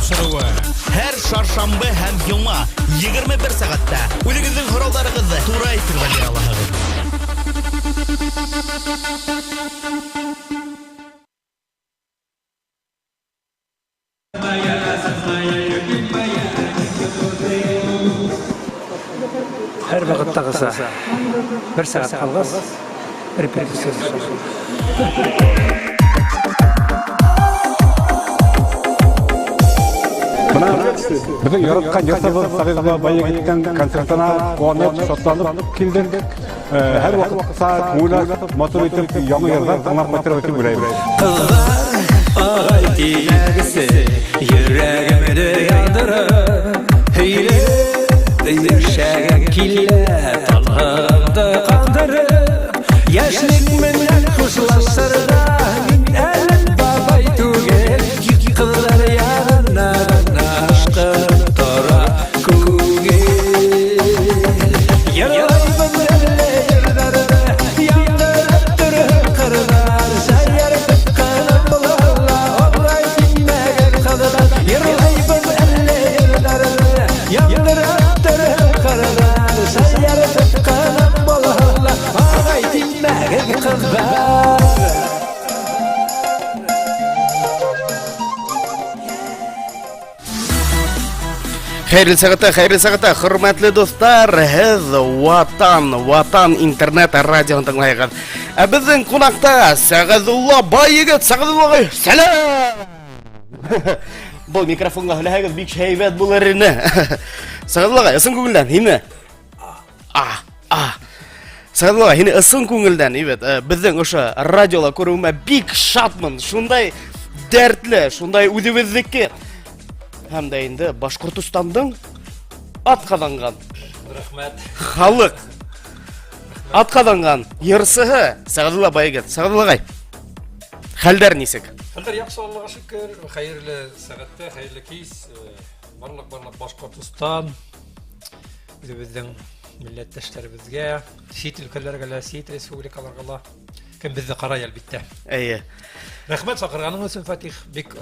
тапшырыуы. Һәр шаршамбы һәм йома 21 сәғәттә үҙегеҙҙең һорауҙарығыҙҙы тура эфирҙа бирә алаһығыҙ. Һәр ваҡыттағыса бер сәғәт ҡалғас репетиция башлана. Бына беҙҙең яратҡан йырсыбыҙ Сәғиҙулла Байегеттең концертына ҡыуанып, шатланып килдек. Һәр ваҡытта күңел асып, матур итеп яңы йырҙар тыңлап ҡайтырбыҙ тип уйлайбыҙ. Кызлар агай тимәгесе йөрәгемне яндырып һөйләп яшәгән килә талгымды кандырып яшьлек менән хушлашырга мин әле бабай түгел кызлар ягына гына ашкынып тора күңел Йырлайбыз әле йырларны яңгырап торыр кырлар шаяртып кына булалар агай тимәгән кызлар Йырлайбыз әле йырларны яңгырап торыр кырлар шаяртып кына булалар агай тимәгән кызлар. Хәйерле сәғәттә, хәйерле сәғәттә, хөрмәтле дуҫтар, һеҙ Ватан, Ватан интернет радиоһын тыңлайһығыҙ. Ә беҙҙең ҡунаҡта Сәғәҙулла Байегет. Сәғәҙулла ағай, сәләм! Был микрофонға һөйләһәгеҙ бик һәйбәт булыр ине. Сәғәҙулла ағай, ысын күңелдән, һине. А, а. Сәғәҙулла ағай, һине ысын күңелдән, ибет, беҙҙең ошо радиола күреүемә бик шатмын. Шундай дәртле, шундай үҙебеҙҙеке. Һәм дә инде Башҡортостандың ат ҡаҙанған Рәхмәт. халыҡ ат ҡаҙанған йырсыһы Сәғәҙулла Байегет. Сәғәҙулла ағай, хәлдәр нисек? Хәлдәр яҡшы, Аллаға шөкөр. Хәйерле сәғәттә, хәйерле кис. Барлыҡ барлыҡ Башҡортостан үҙебеҙҙең милләттәштәребеҙгә, сит өлкәләргә лә, сит республикаларға ла кем беҙҙе ҡарай, әлбиттә. Эйе. Рәхмәт саҡырғаның өсөн, Фатих, бик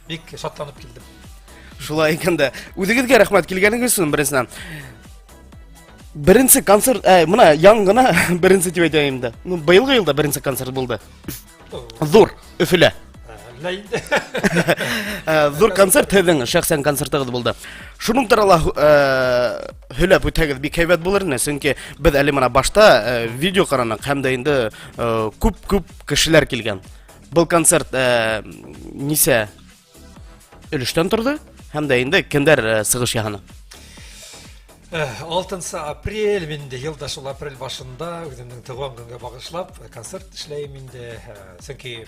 бик шатланып килдем. Шулай икән дә. Үҙегеҙгә рәхмәт килгәнегеҙ өсөн беренсенән. Беренсе концерт, мына яңы ғына беренсе тип әйтәйем дә. Ну, быйылғы йылда беренсе концерт булды. Ҙур, Өфөлә. Әллә инде. Ҙур концерт һеҙҙең шәхсән концертығыҙ булды. Шуның турала һөйләп үтһәгеҙ бик һәйбәт булыр ине, сөнки беҙ әле мына башта видео ҡараныҡ һәм дә инде күп-күп кешеләр килгән. Был концерт нисә өлөштән торҙо һәм дә инде кемдәр сығыш яһаны? 6 апрель, мин инде йылда шул апрель башында үҙемдең тыуған көнгә бағышлап концерт эшләйем инде, сөнки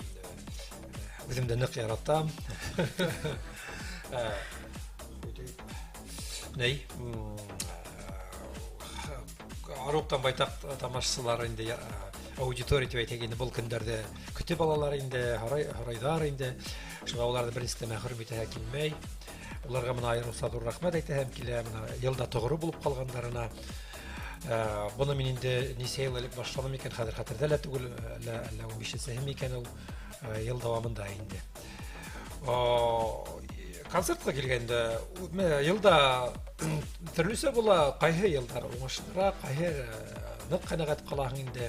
үҙем дә ныҡ яратам. Ней, Аруҡтан байтаҡ тамашасылар инде, аудитория тип әйтәйек инде, был көндәрҙе көтөп алалар инде, һорайҙар инде. Шуға уларҙы беренсенән мәхрүм итәһе килмәй. Уларға мына айырыуса ҙур рәхмәт әйтәһем килә, мына йылда тоғро булып ҡалғандарына. Быны мин инде нисә йыл элек башланым икән, хәҙер хәтерҙә лә түгел, әллә ун бишенсеһе микән ул, йыл дауамында инде. Концертҡа килгәндә, йылда төрлөсә була, ҡайһы йылдар уңышлыраҡ, ҡайһы ныҡ ҡәнәғәт ҡалаһың инде.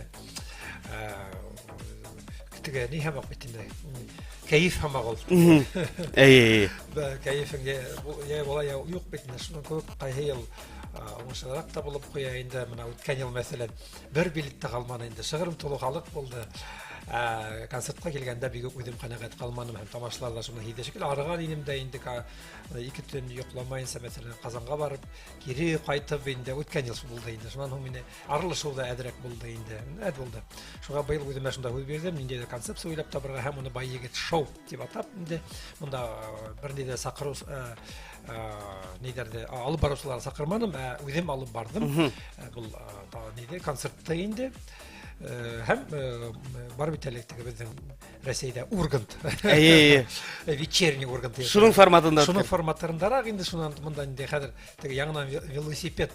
Теге ни һамаҡ бит инде, кәйеф һамаҡ ул. Эйе, эйе. Кәйефең йә була, йә юҡ бит инде. Шуның кеүек ҡайһы йыл уңышлыраҡ та булып ҡуя инде. Мына үткән йыл, мәҫәлән, бер билет тә ҡалманы инде, шығырым тулы халыҡ булды. Концертҡа килгәндә бик үк үҙем ҡәнәғәт ҡалманым һәм тамашалар ҙа шуны һиҙҙе шикелле. Арыған инем дә инде, 2 төн йоҡламайынса, мәҫәлән, Ҡазанға барып, кире ҡайтып инде, үткән йыл шул булды инде. Шунан һуң мине аралашыу ҙа әҙерәк булды инде. Әҙ булды. Шуға быйыл үҙемә шунда һүҙ бирҙем, ниндәйҙер концепция уйлап табырға һәм уны Байегет шоу тип атап инде. Бында бер ниндәй саҡырыу, ниҙәрҙе алып барыусыларҙы саҡырманым, ә үҙем алып барҙым. Был, ниҙе, концертты инде. Һәм бар бит әле теге беҙҙең Рәсәйҙә Ургант. Әйе, Вечерний Ургант. Шуның форматында. Шуның форматларындарак инде шунан монда инде хәҙер теге яңынан велосипед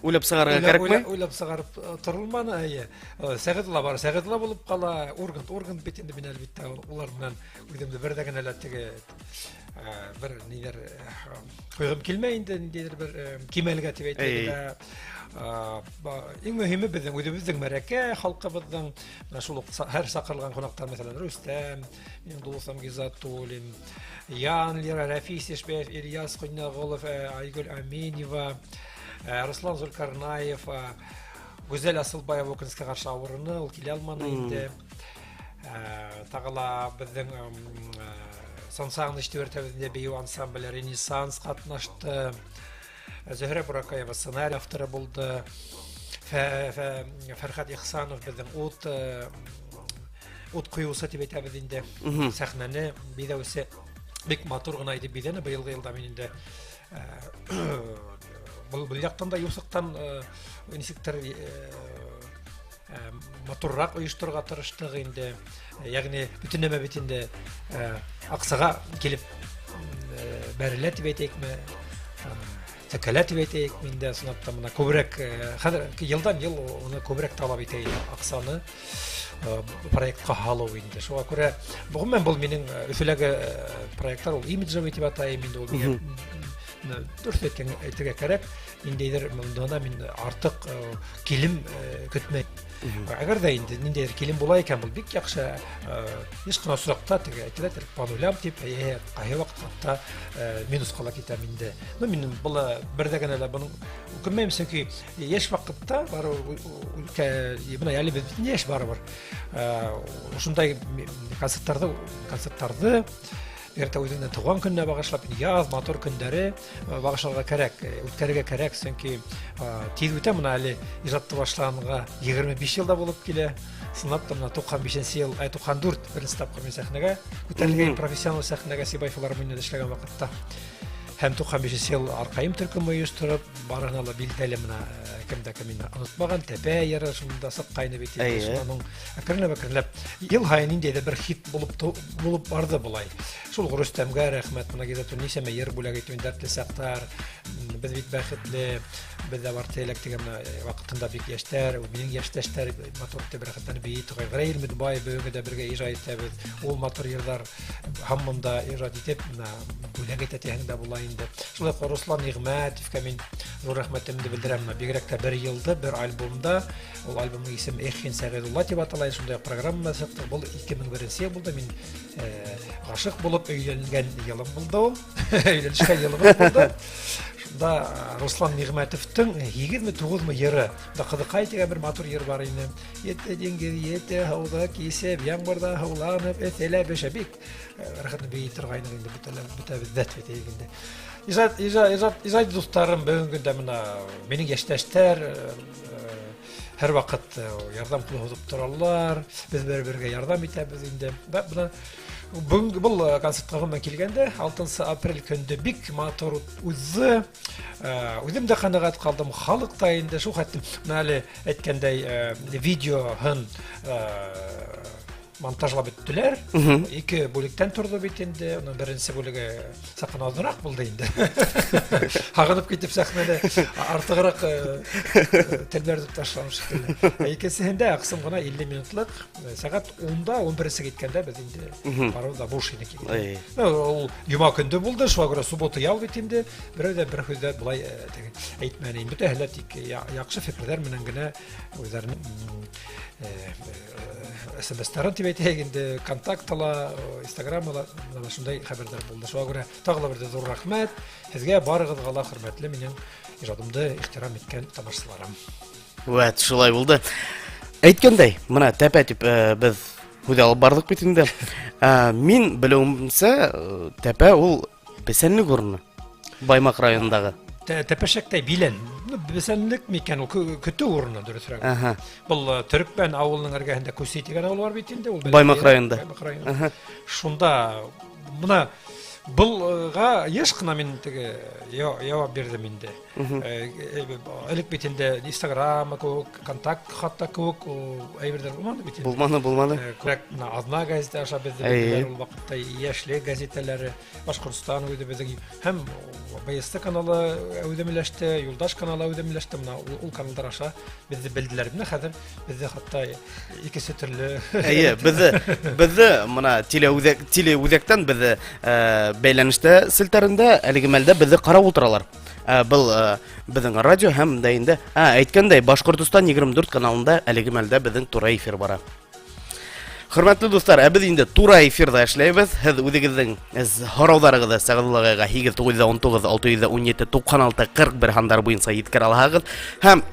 уйлап сығарырға кәрәкме? Уйлап сығарып торолманы, әйе. Сәғиҙулла бар, Сәғиҙулла булып ҡала, Ургант, Ургант бит инде мин әлбиттә улар менән үҙемде бер дә генә лә теге бер ниҙәр ҡуйғым килмәй инде, ниндәйҙер бер кимәлгә тип әйтәйек тә. Иң мөһиме беҙҙең үҙебеҙҙең мәрәкә, халҡыбыҙҙың менә шул уҡ һәр саҡырылған ҡунаҡтар, мәҫәлән, Рөстәм, минең дуҫым Гизатуллин, Ян Лира, Рәфис Ишбәев, Ильяс Ҡойнағолов, Айгөл Аминева, Руслан Зулкарнаев, Гүзәл Асылбаева үкенескә ҡаршы ауырыны, ул килә алманы инде. Тағы ла беҙҙең Сан Саныч тип әйтәбеҙ инде, бейеү ансамбле Ренессанс ҡатнашты. Зөһрә Буракаева сценарий авторы булды. Фәрхәт Ихсанов беҙҙең ут ҡойоусы тип әйтәбеҙ инде. Сәхнәне биҙәүсе бик матур ғына итеп биҙәне. Быйылғы йылда мин инде был яҡтан да юҫыҡтан нисектер матурыраҡ ойошторорға тырыштыҡ инде. Йәғни бөтөн нәмә бит инде аҡсаға килеп бәрелә тип әйтәйекме, тәкәлә тип әйтәйек инде, ысынлап та бына күберәк хәҙер йылдан йыл уны күберәк талап итә инде аҡсаны проектҡа һалыу инде. Шуға күрә ғөмүмән был минең Өфөләге проекттар ул имиджевый тип атайым инде, ул миңә дөрөҫ әйтергә кәрәк, ниндәйҙер бында мин артыҡ килем көтмәйем. Әгәр ҙә инде ниндәйҙер килем була икән, был бик яҡшы. Йыш ҡына осраҡта теге әйтелә, по нулям тип, ҡайһы ваҡытта минусҡа ла китәм инде. Ну, мин был бер ҙә генә лә бының үкенмәйем, сөнки йәш ваҡытта барыбер өлкә, бына әле беҙ бит йәш барыбер. Ошондай концерттарҙы бигерәк тә үҙеңдең тыуған көнөнә бағышлап, яҙ матур көндәре бағышларға кәрәк, үткәрергә кәрәк, сөнки тиҙ үтә. Бына әле ижадты башлағанға 25 йыл да булып килә. Ысынлап та бына 95 йыл, 94 беренсе тапҡыр мин сәхнәгә күтәрелгән, профессионал сәхнәгә Сибай филармонияда эшләгән ваҡытта. Һәм 95 йыл Арҡайым төркөмө ойоштороп, барыһына ла билдәле бына кем дә кем мине онотмаған, Тәпә йыры шунда сыҡҡайны бит инде. Шуның әкренләп әкренләп йыл һайын ниндәйҙер бер хит булып барҙы былай. Шул уҡ Рөстәмгә рәхмәт, бына Гизатуллин нисәмә йыр бүләк итеүен, дәртле саҡтар, беҙ бит бәхетле, беҙҙә бар теләк тигән бына ваҡытында бик йәштәр, минең йәштәштәр матур итеп рәхәтләнеп бейей торған. Раил Мөдбаев бөгөнгө дә бергә ижад итәбеҙ. Ул матур йырҙар һаман да ижад итеп, бына бүләк итә тиһәң дә була инде. Шулай уҡ Руслан Ниғмәтовҡа мин ҙур рәхмәтемде белдерәм. Бына бигерәк тә бер йылды, бер альбомда, ул альбомдың исеме Эх, һин Сәғиҙулла тип атала, шундай уҡ программа сыҡты. Был 2001 йыл булды. Мин ғашиҡ булып өйләнгән йылым булды ул. Өйләнешкән йылыбыҙ булды. Шунда Руслан Ниғмәтовтың һигеҙме, туғыҙмы йыры. Бында Ҡыҙыҡай тигән бер матур йыр бар ине. Ете диңгеҙ, ете һыуҙы кисеп, ямғырҙа һыуланып, эҫелә бешә. Бик рәхәтләнеп бейей торғайныҡ инде, бөтәбеҙ дә тип әйтәйек инде. Ижад дуҫтарым бөгөнгө көндә бына минең йәштәштәр һәр ваҡыт ярҙам ҡулы һуҙып торалар, беҙ бер-бергә ярҙам итәбеҙ инде. Да, бына бөгөнгө был концертҡа ғөмүмән килгәндә, 6 апрель көндө бик матур уҙҙы. Үҙем дә ҡәнәғәт ҡалдым, халыҡ та инде шул хәтлем. Бына әле әйткәндәй, видеоһын монтажлап бөттөләр. Ике бүлектән торҙо бит инде. Уның беренсе бүлеге саҡ ҡына оҙонораҡ булды инде. Һағынып китеп сәхнәлә артығыраҡ телмәрҙеп ташланым шикелле. Ә икенсеһендә аҡсым ғына 50 минутлыҡ, сәғәт унда, ун беренсе киткәндә беҙ инде барыбыҙ да буш инек инде. Ну, ул йома көндө булды, шуға күрә суббота ял бит инде. Берәү ҙә бер һүҙ ҙә былай теге әйтмәне. Инде бөтәһе лә тик яҡшы фекерҙәр менән генә үҙҙәренең смс-тарын тип әйтәйек инде, контактала, инстаграмала, бына шундай хәбәрҙәр булды. Шуға күрә тағы ла бер ҙә ҙур рәхмәт һеҙгә, барығыҙға ла, хөрмәтле минең ижадымды ихтирам иткән тамашасыларым. Вәт, шулай булды. Әйткәндәй, бына тәпә тип беҙ һүҙ алып барҙыҡ бит инде. Мин белеүемсә, тәпә ул бесәнлек урыны. Баймаҡ районындағы. Тәпәшәктәй билән. Ну, бесәнлек микән ул, көтөү урыны дөрөҫөрәк. Был Төрөкмән ауылының эргәһендә Күсей тигән ауыл бар бит инде, ул бәләкәй Баймаҡ районында. Баймаҡ районында. Шунда бына Былға еш ҡына мин теге яуап бирҙем инде. Элек бит инде Инстаграм кеүек, контакт хатта кеүек әйберҙәр булманы бит инде. Булманы, булманы. Күберәк менә Аҙна гәзите аша беҙҙе белделәр ул ваҡытта, Йәшлек гәзитәләре, Башҡортостан үҙе беҙҙең һәм БСТ каналы әүҙемләште, Юлдаш каналы әүҙемләште, менә ул каналдар аша беҙҙе белделәр. Менә хәҙер беҙҙе хатта икесе төрлө. Әйе, беҙҙе мына телеүҙәктән беҙҙе бәйләнештә селтәрендә әлеге мәлдә беҙҙе ҡарап ултыралар. Был беҙҙең радио һәм дә инде, әйткәндәй, Башҡортостан 24 каналында әлеге мәлдә беҙҙең тура эфир бара. Хөрмәтле дуҫтар, ә беҙ инде тура эфирҙа эшләйбеҙ. Һеҙ үҙегеҙҙең һорауҙарығыҙҙы Сәғәҙулла ағайға 8 919 617 96 41 һандар буйынса еткерә алаһығыҙ. Һәм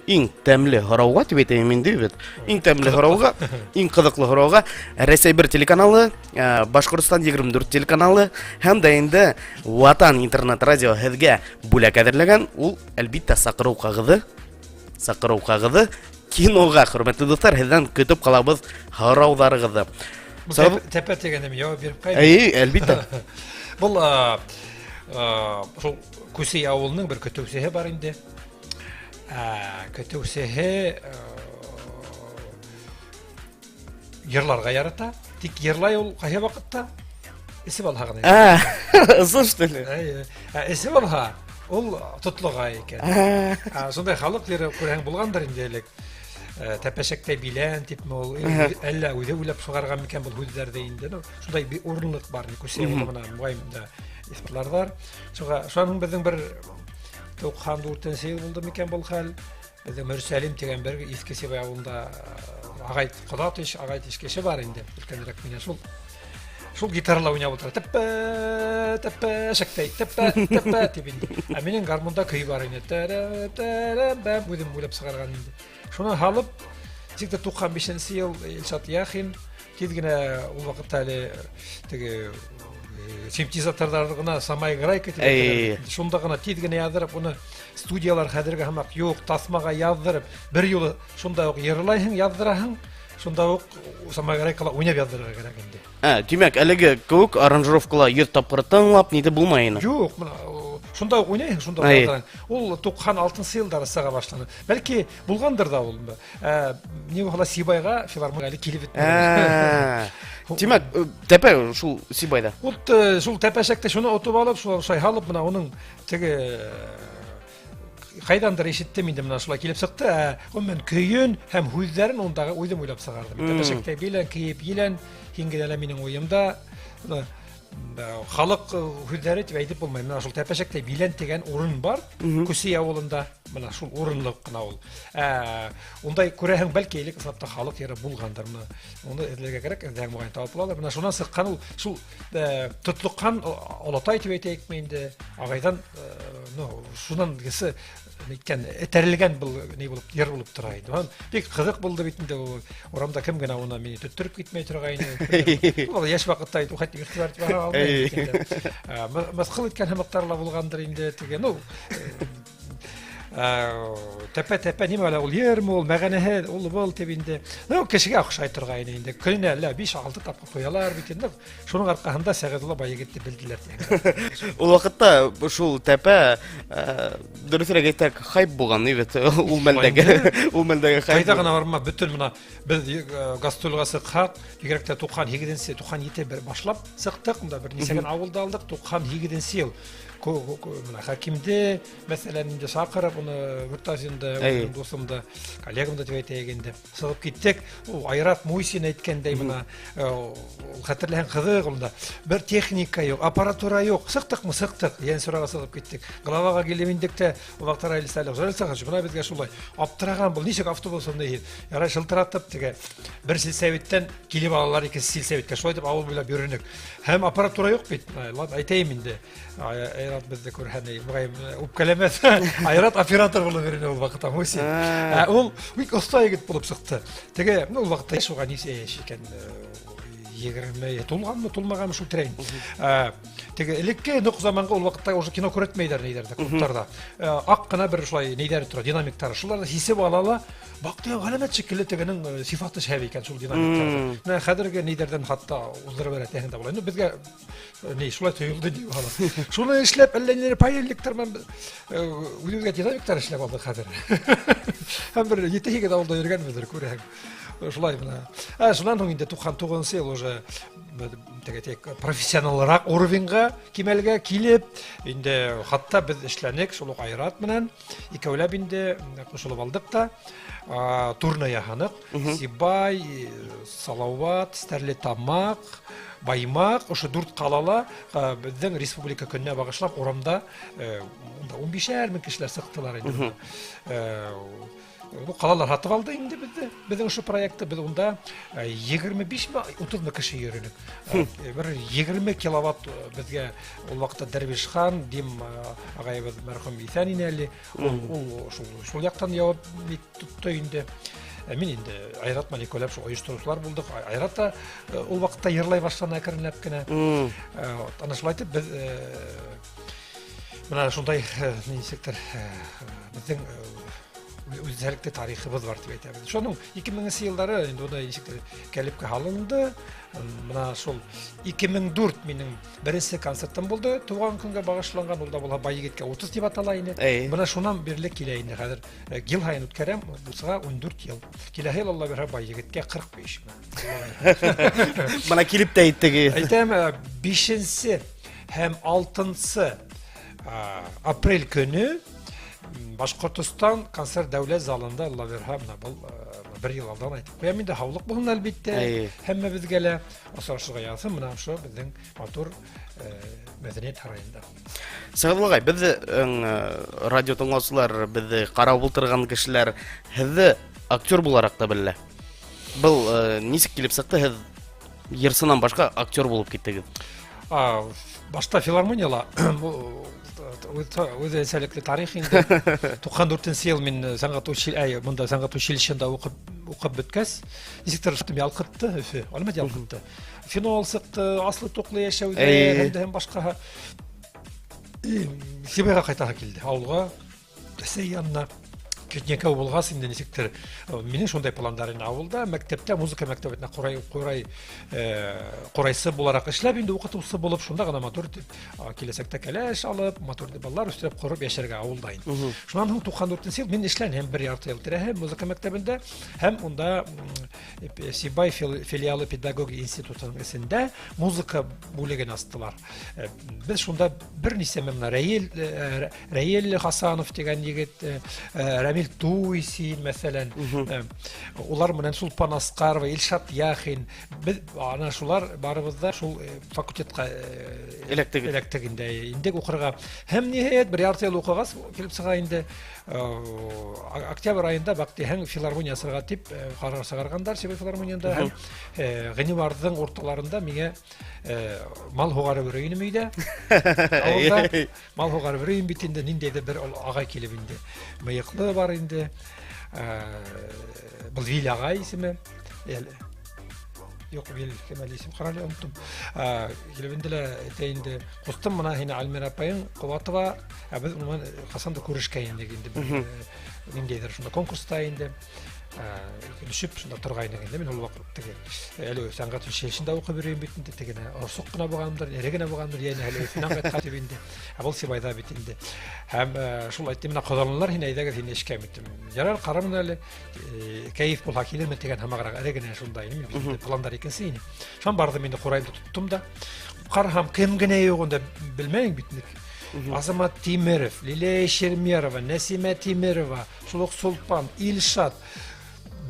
иң тәмле һорауға тип әйтәйем инде бит. Иң тәмле һорауға, иң ҡыҙыҡлы һорауға Рәсәй 1 телеканалы, Башҡортостан 24 телеканалы һәм дә инде Ватан интернет радио һеҙгә бүләк әҙерләгән. Ул, әлбиттә, саҡырыу ҡағыҙы, саҡырыу ҡағыҙы киноға. Хөрмәтле дуҫтар, һеҙҙән көтөп ҡалабыҙ һорауҙарығыҙҙы. Тәпә тигәнем яуап биреп ҡуйым. Әйе, әлбиттә. Был шул Күсей ауылының бер көтөүсеһе бар инде. Көтөүсеһе йырларға ярата, тик йырлай ул ҡайһы ваҡытта эсеп алһа ғына. Ысын, что ли? Әйе. Эсеп алһа, ул тотлоға икән. Шундай халыҡ йыры күрәһең булғандыр инде элек. Тәпәшәктәй билән типме ул, әллә үҙе уйлап сығарған микән был һүҙҙәрҙе инде. Ну, шундай бер урынлыҡ бар, Күсей ауылы менән моғайын да иҫбатларҙар. Шуға шуның беҙҙең бер 94-нсе йыл булды микән был хәл. Беҙҙең Мөрсәлим тигән бер Иҫке Сибай ауылында ағай ҡоҙа тиш, ағай тиш кеше бар инде, өлкәнерәк минән. Шул гитарала уйнап ултыра. Тәпә, тәпә, шәктәй, тәпә, тәпә тип инде. Ә минең гармунда көй бар инде. Тәрә, тәрә, бәм, үҙем уйлап сығарған инде. Шуны һалып, тик тә 95-нсе йыл Илшат Яхин тиҙ генә ул ваҡытта әле теге синтезаторҙар ғына самоиграйка тип әйтәләр. Шунда ғына тиҙ генә яҙҙырып, уны студиялар хәҙерге һымаҡ юҡ, таҫмаға яҙҙырып, бер юлы шунда уҡ йырлайһың, яҙҙыраһың, шунда уҡ самоиграйкала уйнап яҙҙырырға кәрәк инде. Тимәк, әлеге кеүек аранжировкала 100 тапҡыр тыңлап, ни ҙә булмай ине. Юҡ, бына, шунда уҡ уйнайһың, шунда уҡ яҙҙыраһың. Ул 96-нсы йылдар сыға башланы. Бәлки булғандыр ҙа ул. Ни булһа ла Сибайға филармония әле килеп етмәне. Тимәк, тәпә шул Сибайҙа. Ут, шул тәпәшәкте шуны отоп алып, шул шай һалып, бына уның теге ҡайҙандыр ишеттем инде, бына шулай килеп сыҡты. Ғөмүмән, көйөн һәм һүҙҙәрен ундағы үҙем уйлап сығарҙым. Тәпәшәктә билән, кейеп елән, һин генә лә минең уйымда. Бына, халыҡ һүҙҙәре тип әйтеп булмай. Бына шул тәпәшәктә билән тигән урын бар, Күсей ауылында. Бына шул урынлыҡ ҡына ул. Ундай күрәһең, бәлки элек ысынлап та халыҡ йыры булғандыр. Бына уны эҙләргә кәрәк, эҙләһәң моғайын табып булалыр. Бына шунан сыҡҡан ул, шул, тотлоҡҡан олатай тип әйтәйекме инде, ағайҙан, ну, шунан кесе ниткән, этәрелгән был ни булып, йыр булып тора инде. Һәм бик ҡыҙыҡ булды бит инде ул. Урамда кем генә уны мине төттөрөп китмәй торғайны. Ул йәш ваҡытта инде хәтта иғтибар итеп бара алмай бит инде. Мыҫҡыл иткән һымаҡтар ла булғандыр инде теге, ну, тәпә-тәпә нимә лә ул, йырмы ул, мәғәнәһе ул был тип инде. Ну, кешегә оҡшай торғайны инде. Көнөнә әллә 5-6 тапҡыр ҡуялар бит инде. Шуның арҡаһында Сәғәҙулла Байегетте белделәр тигән. Ул ваҡытта шул тәпә, дөрөҫөрәк әйтһәк, хайп булған, ни бит, ул мәлдәге, ул мәлдәге хайп. Ҡайҙа ғына барма, бөтөн бына беҙ гастролгә сыҡһаҡ, бигерәк тә 98-нсе, 97 бер башлап сыҡтыҡ, унда бер нисә генә ауылда алдыҡ, 98-нсе йыл. Бына хакимде, мәҫәлән, инде саҡырып, уны Муртазинды, үҙемдең дуҫымды, коллегамды тип әйтәйек инде. Сығып киттек. Ул Айрат Мусин әйткәндәй, бына, ул хәтерләһәң ҡыҙыҡ унда. Бер техника юҡ, аппаратура юҡ. Сыҡтыҡмы, сыҡтыҡ. Йәнсураға сығып киттек. Главаға килеп индек тә, ул ваҡытта Раил Сәлихов, Раил Сәлихович, бына беҙгә шулай аптыраған был, нисек автобус унда йөрөй? Ярай шылтыратып, теге бер сельсоветтән килеп алалар икенсе сельсоветкә. Шулай итеп ауыл буйлап йөрөнөк. Һәм аппаратура юҡ бит. Ладно, әйтәйем инде. Айрат беҙҙе күрһә, ни, моғайын, үпкәләмәҫ. Айрат оператор булып йөрөнө ул ваҡытта, Мусин. Ул бик оҫта егет булып сыҡты. Теге, ну, ул ваҡытта шуға нисә йәш икән, 20 тулғанмы, тулмағанмы шул тирәйен. Теге элекке ныҡ заманға ул ваҡытта уже кино күрһәтмәйҙәр нейҙәрҙә, клубтарҙа. Аҡ ҡына бер шулай нейҙәре тора, динамиктары. Шуларҙы һисеп ала ла, баҡты ғәләмәт шикелле тегенең сифаты шәп икән шул динамиктарҙы. Менә хәҙерге нейҙәрҙән хатта уҙҙырып бәрә тиһәң дә була. Инде беҙгә ни шулай тойолдо тип ала. Шуны эшләп әллә ниндәй паяльниктар менән үҙебеҙгә динамиктар эшләп алдыҡ хәҙер. Һәм бер 7-8 ауылда йөрөгәнбеҙҙер, күрәһең. Шулай менә. Шунан һуң инде 99 йыл уже теге тек профессионалыраҡ уровеньға кимәлгә килеп, инде хатта беҙ эшләнек шул уҡ Айрат менән икәүләп инде ҡушылып алдыҡ та турны яһаныҡ. Сибай, Салауат, Стәрлетамаҡ, Баймаҡ, ошо 4 ҡалала беҙҙең республика көнөнә бағышлап урамда 15 мең кешеләр сыҡтылар инде. Бу ҡалалар һатып алды инде беҙҙе, беҙҙең ошо проектты. Беҙ унда 25-ме, 30-мы кеше йөрөнөк. Бер 20 киловатт беҙгә ул ваҡытта Дәрвишхан, Дим ағайыбыҙ мәрхүм иҫән ине әле. Ул шул яҡтан яуап тотто инде. Мин инде Айрат менән икәүләп шул ойоштороусылар булдыҡ. Айрат та ул ваҡытта йырлай башланы әкренләп кенә. Ана шулай итеп беҙ менә шундай нисектер беҙҙең үҙенсәлекле тарихыбыҙ бар тип әйтәбеҙ. Шуның 2000 йылдары инде уны нисектер кәлипкә һалынды. Мына шул 2004 минең беренсе концертым булды. Тыуған көнгә бағышланған, ул да булһа Бай егеткә 30 тип атала ине. Мына шунан бирле килә инде хәҙер. Йыл һайын үткәрәм, булсаға 14 йыл. Киләһе йыл Алла бирһә Бай егеткә 45. Мына килеп тә әйттегеҙ. Әйтәм, 5-нсе һәм 6-нсы апрель көнө Башҡортостан концерт дәүләт залында Алла бирһә, мына был бер йыл алдан әйтеп ҡуям инде, һаулыҡ булһын әлбиттә, һәммәбеҙгә лә осрашыуға яҙһын, мына ошо беҙҙең матур мәҙәниәт һарайында. Сәғәҙулла ағай, беҙҙе радио тыңлаусылар, беҙҙе ҡарап ултырған кешеләр һеҙҙе актер булараҡ та белә. Был нисек килеп сыҡты, һеҙ йырсынан башҡа актер булып киттегеҙ? Башта филармонияла үҙенсәлекле тарих инде. 94 йыл мин сәнғәт мында сәнғәт училищеһында уҡып бөткәс, нисектер ялҡытты Өфө, әлбәттә ялҡытты. Финал сыҡты, аслы тоҡлы йәшәүҙә, һәм дә һәм башҡаһы. Сибайға ҡайтаһы килде, ауылға, әсәй янына. Китнекәү булғас инде нисектер, минең шундай пландар ине ауылда, мәктәптә, музыка мәктәбендә ҡурайсы булараҡ эшләп инде уҡытыусы булып, шунда ғына матур итеп, киләсәктә кәләш алып, матур итеп балалар үҫтереп ҡороп йәшәргә ауылда инде. Шунан һуң 94 йыл мин эшләнем бер ярты йыл тирәһе музыка мәктәбендә һәм унда Сибай филиалы педагогия институтының эсендә музыка бүлеген астылар. Беҙ шунда бер нисә менә Рәйел Хасанов тигән егет, Рәмил Туйсин, мәҫәлән, улар менән Сулпан Асҡарова, Илшат Яхин, беҙ ана шулар барыбыҙ да шул факультетҡа Эләктегеҙ. эләктек инде, индек уҡырға. Һәм ниһайәт бер ярты йыл уҡығас килеп сыға инде, октябрь айында баҡтиһәң филармония асырға тип ҡарар сығарғандар Сибай филармонияһында. Һәм ғинуарҙың урталарында миңә мал һуғарып йөрөй инем өйҙә. Ауылда мал һуғарып йөрөйөм бит инде, ниндәйҙер бер ағай килеп инде. Мыйыҡлы бар инде. Был Вил ағай исеме. Әле юҡ, Вил кем әле исем ҡарале, оноттом. Килеп инде лә әйтә инде, ҡустым, мына һине Альмира апайың Ҡыуатова, ә беҙ уның менән ҡасан да күрешкән инек инде, бер, ниндәйҙер шунда конкурста инде. Килешеп шунда торғайныҡ инде. Мин ул ваҡыт теге әле сәнғәт училищеһында уҡып йөрөйөм бит инде, тегене орсоҡ ҡына булғанымдыр, эре генә булғанымдыр, йәнә әле Өфөнән ҡайтҡан тип инде. Ә был Сибайҙа бит инде. Һәм шул әйтте, мына ҡоҙаланылар һине, әйҙәгеҙ һине эшкә бит. Ярар, ҡарармын әле, кәйеф булһа килермен тигән һымағыраҡ эре генә шунда инем, мин бит инде пландар икенсе ине. Шунан барҙым инде, ҡурайымды тоттом да. Ҡарһам, кем генә юҡ унда, белмәйем бит инде. Азамат Тимеров, Лилия Шермерова, Нәсимә Тимерова, шул уҡ Сулпан, Илшат,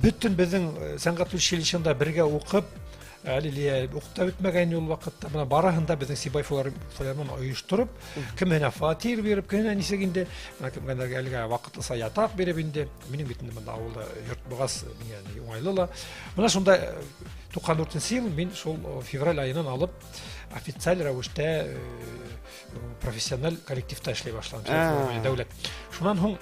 бөтөн беҙҙең сәнғәт училищеһында бергә уҡып, әле Лилия уҡып та бөтмәгән ул ваҡытта, бына барыһын да беҙҙең Сибай филармонияһын ойоштороп, кемһенә фатир биреп, кемһенә нисек инде, бына кемгәндәргә әлегә ваҡытлыса ятаҡ биреп инде. Минең бит инде бында ауылда йорт булғас, миңә ни уңайлы ла. Бына шунда 94 йыл мин шул февраль айынан алып официаль рәүештә профессиональ коллективта эшләй башланым, дәүләт. Шунан һуң,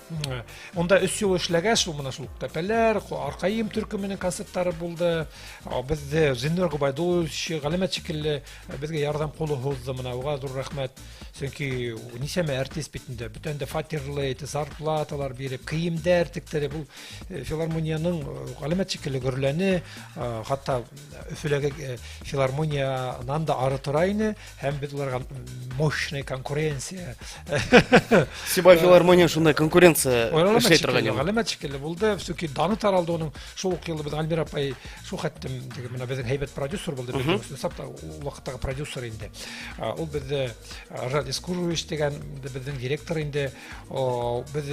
унда өс йыл эшләгәс, шул мына шул Тәпәләр, Арҡайым төркөмөнөң концерттары булды. Беҙҙе Зиннур Гобайдуллович ғәләмәт шикелле беҙгә ярҙам ҡулы һуҙҙы, мына уға ҙур рәхмәт. Сөнки нисәмә артист бит инде, бөтәһен дә фатирлы, зарплаталар биреп, кейемдәр тектереп, ул филармонияның ғәләмәт шикелле гөрләне, хатта Өфөләге филармониянан да ары тора ине, һәм беҙ уларға мощный конкуренция. Сибай филармония шундай конкуренция эшләй торған юл. Ғәләмәт шикелле булды, сөнки даны таралды уның. Шул уҡ йылды беҙ Альмира апай шул хәттем теге менә беҙҙең һәйбәт продюсер булды, беҙҙең өсөн ул ваҡыттағы продюсер инде. Ул беҙҙе Ржат Искурович тигән беҙҙең директор инде. Беҙ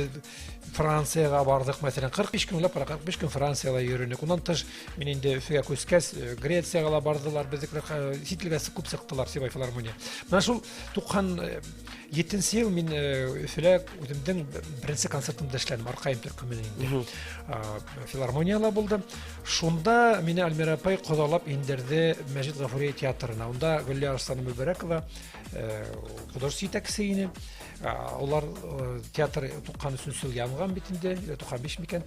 Францияға барҙыҡ, мәҫәлән, 45 көн уйлап ҡара, 45 көн Францияла йөрөнөк. Унан тыш мин инде Өфөгә күскәс, Грецияға ла барҙылар, беҙҙекеләр сит илгә күп сыҡтылар Сибай филармония. Менә шул 97 йыл мин Өфөлә үҙемдең беренсе концертымды эшләнем, Арҡайым төркөмөнән инде. Филармонияла булды. Шунда мине Альмира апай ҡоҙалап индерҙе Мәжит Ғафури театрына. Унда Гөллә Арслан Мөбәрәкова художество етәксе ине. Улар театр 93 йыл янған бит инде, 95 микән.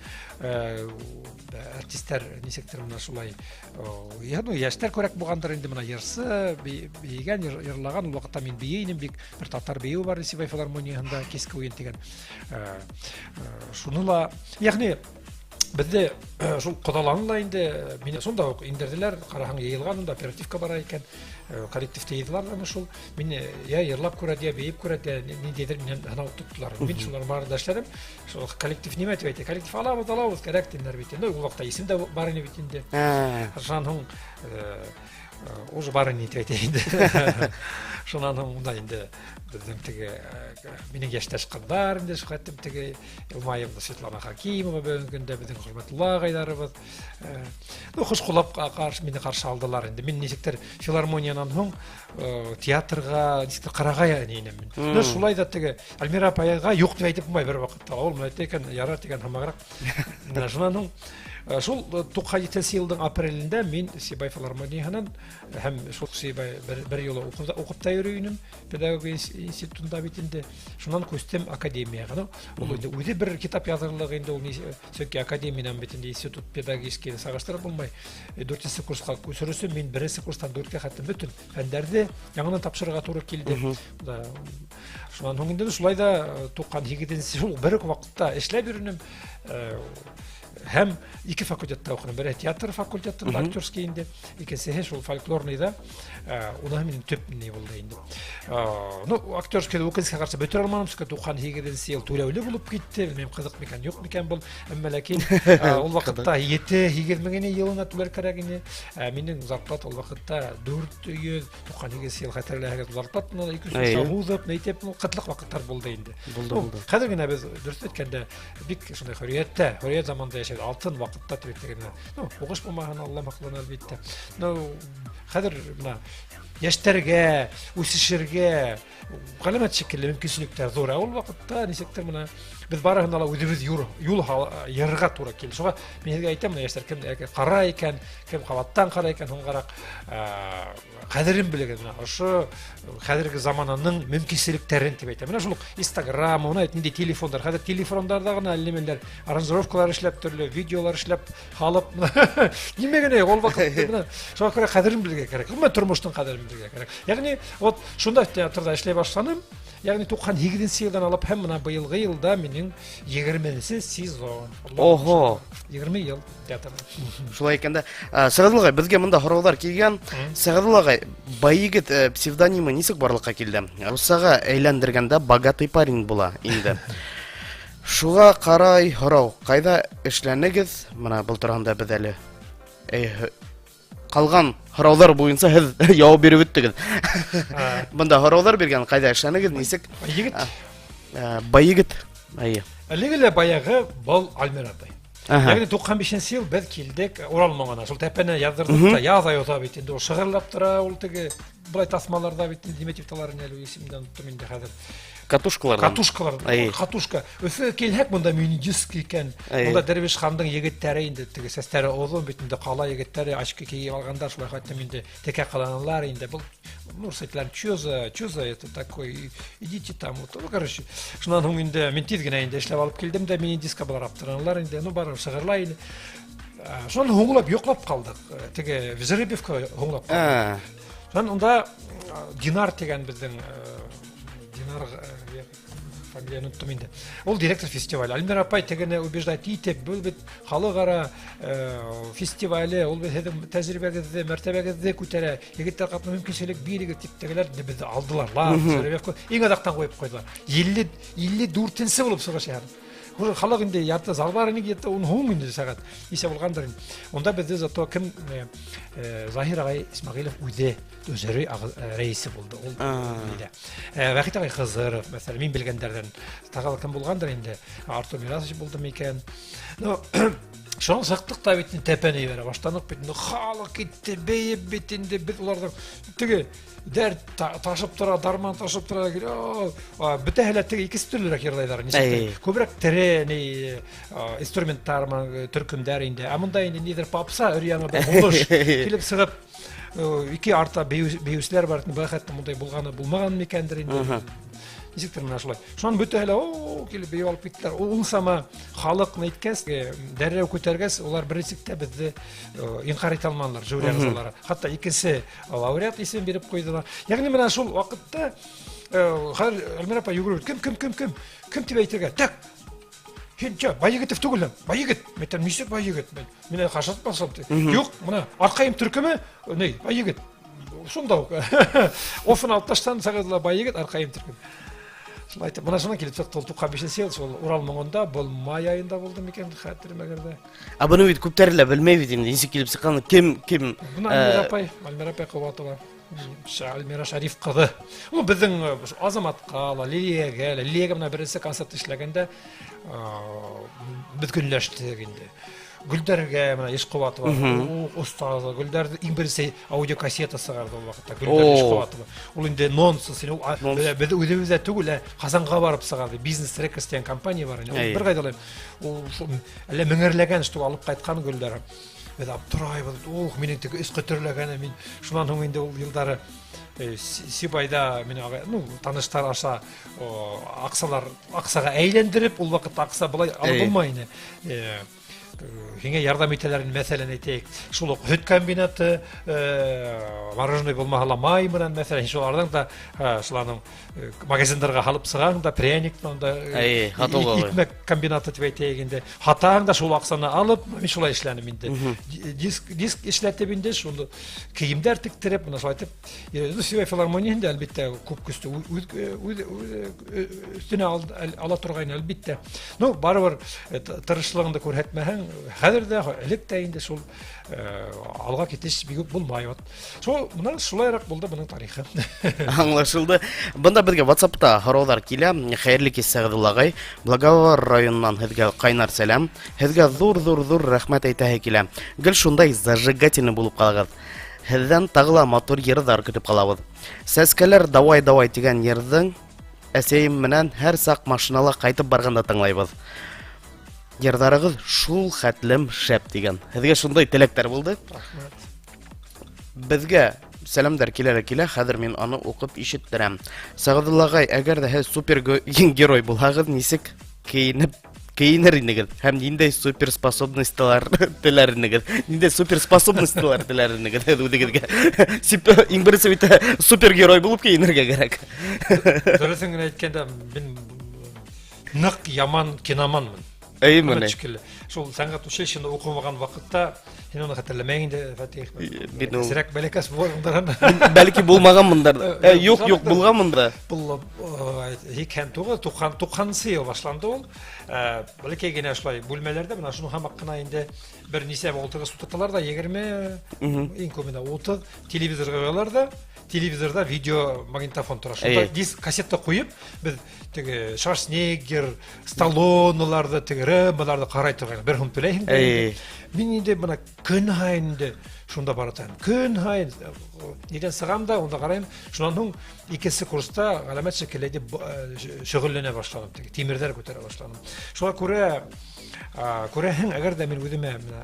Артисттар нисектер менә шулай, ну, йәштәр күрәк булғандыр инде, менә йырсы, бейегән, йырлаған. Ул ваҡытта мин бейей инем, бик бер татар бейеүе бар Сибай филармонияһында, киске уйын тигән. Шуны ла, ягъни беҙҙе шул ҡоҙаланы ла инде, мине шунда уҡ индерҙеләр, ҡараһаң йыйылған, унда оперативка бара икән, коллективты йыйҙылар ана шул, мине йә йырлап күрә, йә бейеп күрә, йә ниндәйҙер минән һынау тоттолар. Мин шулар барын да эшләнем. Шул коллектив нимә тип әйтә? Коллектив алабыҙ, алабыҙ, кәрәк тинеләр бит инде. Ул ваҡытта исем дә бар ине бит инде. Шунан һуң уже бар ине тип әйтә инде. Шунан һуң унда инде беҙҙең теге минең йәштәш ҡыҙҙар инде шул хәтлем теге Илмаевна Светлана Хакимова бөгөнгө көндә беҙҙең хөрмәтле ағайҙарыбыҙ. Ну, хуш ҡуллап ҡаршы мине ҡаршы алдылар инде. Мин нисектер филармониянан һуң театрға нисектер ҡарағай инем мин. Ну, шулай ҙа теге Альмира апайға юҡ тип әйтеп булмай бер ваҡытта. Ул менә әйтә икән, ярар тигән һымағыраҡ. Менә шунан һуң шул 97 йылдың апрелендә мин Сибай филармонияһынан һәм шул Сибай бер юлы уҡып та йөрөй инем, педагогия институтында бит инде. Шунан күстем академияға. Ул инде үҙе бер китап яҙырлыҡ инде ул, сөнки академиянан бит инде институт педагогический сағыштырып булмай. 4-нсе курсҡа күсер өсөн мин 1-нсе курстан 4-кә хәтлем бөтөн фәндәрҙе яңынан тапшырырға тура килде. Шунан һуң инде шулай да 98-нсе шул бер үк ваҡытта эшләп йөрөнөм. Һәм ике факультетта уҡыным. Береһе театр факультетында, актерский инде, икенсеһе шул фольклорныйҙа. Уныһы минең төп ни булды инде. Ну, актерскийҙы үкенескә ҡаршы бөтөрә алманым, сөнки 98-нсе йыл түләүле булып китте. Белмәйем, ҡыҙыҡ микән, юҡ микән был. Әммә ләкин ул ваҡытта 7-8 мең ине йылына түләр кәрәк ине. Минең зарплата ул ваҡытта 498 йыл, хәтерләһәгеҙ, зарплата 200 һуҙып, әйтеп, ҡытлыҡ ваҡыттар булды инде. Булды. Хәҙер генә беҙ дөрөҫ әйткәндә бик шундай хөрриәттә, хөрриәт заманда йәшәйбеҙ, алтын ваҡытта тип әйтергә генә. Ну, һуғыш булмаһын, Алла һаҡланы әлбиттә. Ну, хәҙер бына йәштәргә, үҫешергә ғәләмәт шикелле мөмкинселектәр ҙур. Ә ул ваҡытта нисектер бына беҙ барыһына ла үҙебеҙ юл йырырға тура килде. Шуға мин һеҙгә әйтәм, бына йәштәр кем ҡара икән, кем ҡабаттан ҡара икән, һуңғараҡ ҡәҙерен белегеҙ. Бына ошо хәҙерге замананың мөмкинселектәрен тип әйтәм. Менә шул уҡ Инстаграм, уны әйт, ниндәй телефондар. Хәҙер телефондарҙа ғына әллә нимәләр, аранжировкалар эшләп, төрлө видеолар эшләп, һалып, нимә генә юҡ, ул ваҡытта бына шуға күрә ҡәҙерен белергә кәрәк. Ғөмүмән, тормоштоң ҡәҙерен белергә кәрәк. Ягъни, вот шунда театрҙа эшләй башланым. Ягъни 98-нсе йылдан алып һәм бына быйылғы йылда минең 20-нсе сезон. Ого! 20 йыл театрҙа. Шулай икән дә. Сәғәҙулла ағай, беҙгә бында һорауҙар килгән. Сәғәҙулла ағай, Байегет псевдонимы нисек барлыҡҡа килде? Русаға әйләндергәндә богатый парень була инде. Шуға ҡарай һорау, ҡайҙа эшләнегеҙ? Бына был тураһында беҙ әле ҡалған һорауҙар буйынса һеҙ яуап биреп үттегеҙ. Бында һорауҙар биргән, ҡайҙа эшләнегеҙ, нисек? Байегет. Байегет. Әйе. Әлеге лә баяғы был Альмир атай. Ягъни 95-нсе йыл беҙ килдек Урал моңына. Шул тәпәне яҙҙырҙыҡ та, яҙ айы уҙа бит инде, ул шығырлап тора, ул теге былай таҫмаларҙа бит инде, нимә тип талар ине әле, исемдән оноттом инде хәҙер. Катушкаларҙан. Катушкалар, катушка. Өфөгә килһәк, бында мини-диск икән. Бында Дәрвиш хандың егеттәре инде, теге сәстәре оҙон бит инде, ҡала егеттәре очки кейеп алғандар, шулай хәтлем инде текә ҡыланалар инде. Был, ну, рус әйтәләр, чё за это такое, идите там, вот, ну, короче, шунан һуң инде мин тиҙ генә инде эшләп алып килдем дә, мини-диска былар аптыраналар инде, ну, барып сығырлай инде. Шунан һуңлап йоҡлап ҡалдыҡ. Теге жеребьевка һуңлап ҡалдыҡ. Шунан унда Динар тигән беҙҙең Динар, фамилияны оноттом инде. Ул директор фестиваля. Альмира апай тегене убеждать итеп, был бит халыҡ-ара фестивале, ул бит һеҙҙең тәжрибәгеҙҙе, мәртәбәгеҙҙе күтәрә. Егеттәр ҡатына мөмкинселек бирегеҙ тип тегеләр инде беҙҙе алдылар. Ла, жеребьевка иң аҙаҡтан ҡуйып ҡуйҙылар. 54-нсе булып сығыш яһаны. Уже халыҡ инде ярты зал бар ине, где-то ун һуң инде сәғәт нисә булғандыр инде. Унда беҙҙе зато кем Заһир ағай Исмәғилов үҙе жюри рәйесе булды. Ул нидә. Вахит ағай Хызыров, мәҫәлән, мин белгәндәрҙән тағы ла кем булғандыр инде. Артур Мирасович булды микән? Ну, шунан сыҡтыҡ та бит инде тәпәне ебәрә башланыҡ бит инде. Халыҡ китте, бейеп бит инде. Беҙ уларҙың теге дәрт ташып тора, дарман ташып тора. Бөтәһе лә теге икенсе төрлөрәк йырлайҙар, нисектер. Күберәк тере, ни, инструменттар, төркөмдәр инде. Ә монда инде ниҙер попса, өр-яңы бер һулыш килеп сығып, ике арта бейеүселәр бар. Был хәтле мондай булғаны булмаған микәндер инде. Нисектер менә шулай. Шунан бөтәһе лә, о, килеп бейеп алып киттеләр. Ул сама халыҡ әйткәс, дәррәү күтәргәс, улар беренсе тә беҙҙе инҡар итә алманылар, жюри ағзалары. Хатта икенсе лауреат исемен биреп ҡуйҙылар. Ягъни менә шул ваҡытта, хәҙер Альмира апай йүгереп, кем, кем, кем, кем, кем тип әйтергә? Так, һин чё, Байегетов түгел, Байегет. Мин әйтәм, нисек Байегет? Мин әле хашат басам. Юҡ, мына Арҡайым төркөмө, ни, Байегет. Шунда уҡ. Офын алып таштан сығарҙылар Байегет, Арҡайым төркөмө. Шулай итеп, мына шунан килеп сыҡты ул 95 йыл, шул Урал моңонда, был май айында булды микән, хәтеремә керҙе. Ә быны бит күптәре лә белмәй бит инде, нисек килеп сыҡҡан, кем, кем? Бына Альмира апай, Альмира апай Ҡыуатова, Альмира Шәриф ҡыҙы. Ул беҙҙең Азаматҡа ла, Лилиягә лә, Лилиягә мына беренсе концерт эшләгәндә, беҙ көнләштек инде. Гөлдәргә мына Ишҡыуатова, ул остазы, Гөлдәрҙе иң беренсе аудиокассета сығарҙы ул ваҡытта, Гөлдәр Ишҡыуатова. Ул инде нонсенс, ул, беҙ үҙебеҙҙә түгел, ә Ҡазанға барып сығарҙы. Бизнес Рекордс тигән компания бар ине. Ул бер ҡайҙа ла, ул шул әллә меңәрләгән штук алып ҡайтҡан Гөлдәр. Беҙ аптырайбыҙ, ух, минең теге өс ҡөтөрләгәне, мин шунан һуң инде ул йылдары Сибайҙа мин ағай, ну, таныштар аша, аҡсалар, аҡсаға әйләндереп, ул ваҡытта аҡса былай алып булмай ине. Һиңә ярҙам итәләр, мәҫәлән, әйтәйек, шул уҡ һөт комбинаты, мороженое булмаһа ла май менән, мәҫәлән, шуларҙың да, шуларҙың магазиндарға һалып сығаң да, пряник менән дә, икмәк комбинаты тип әйтәйек инде. Һатаң да шул аҡсаны алып, мин шулай эшләнем инде. Диск эшләтеп инде, шуны кейемдәр тектереп, мына шулай итеп. Ну, Сибай филармонияһында, әлбиттә, күп көстө үҙ өҫтөнә ала торғайны, әлбиттә. Ну, барыбер тырышлығыңды күрһәтмәһәң, хәҙер ҙә, элек тә инде шул алға китеш бик үк булмай. Вот. Шул, мына шулайыраҡ булды бының тарихы. Аңлашылды. Бында беҙгә WhatsApp-та һорауҙар килә. Хәйерле кис, Сәғәҙулла ағай. Благовар районынан һеҙгә ҡайнар сәләм. Һеҙгә ҙур-ҙур-ҙур рәхмәт әйтәһе килә. Гел шундай зажигательный булып ҡалығыҙ. Һеҙҙән тағы ла матур йырҙар көтөп ҡалабыҙ. Сәскәләр давай-давай тигән йырҙың әсәйем менән һәр саҡ машинала ҡайтып барғанда тыңлайбыҙ. Йырҙарығыҙ шул хәтлем шәп тигән. Һеҙгә шундай теләктәр булды. Рәхмәт. Беҙгә сәләмдәр килә лә килә, хәҙер мин аны уҡып ишеттерәм. Сәғәҙулла ағай, әгәр ҙә һеҙ супер герой булһағыҙ, нисек кейенеп кейенер инегеҙ һәм ниндәй суперспособностьлар теләр инегеҙ? Ниндәй суперспособностьлар теләр инегеҙ һеҙ үҙегеҙгә? Иң беренсе бит супергерой булып кейенергә кәрәк. Дөрөҫөн генә әйткәндә, мин ныҡ яман киноманмын. Әйеме ни? Шикелле. Шул сәнғәт училищеһында уҡымаған ваҡытта, һин уны хәтерләмәйһең инде, Фатих. Мин ул Әзерәк бәләкәс булғандарҙан. Бәлки булмағанмындыр. Юҡ, юҡ, булғанмын да. Был 89, 90-нсы йыл башланды ул. Бәләкәй генә шулай бүлмәләрҙә бына шуның һымаҡ ҡына инде бер нисә ултырғыс ултырталар да, 20, иң күбенә 30 телевизор ҡуялар ҙа, телевизорҙа видео магнитофон тора. Шунда диск кассета ҡуйып, беҙ теге Шварценеггер, Сталлоналарҙы, теге Рэмболарҙы ҡарай торғайныҡ. Бер һум түләйһең дә инде. Мин инде бына көн һайын инде шунда бара торам. Көн һайын нидән сығам да, унда ҡарайым. Шунан һуң икенсе курста ғәләмәт шикелле шөғөлләнә башланым, теге тимерҙәр күтәрә башланым. Шуға күрә, күрәһең, әгәр ҙә мин үҙемә менә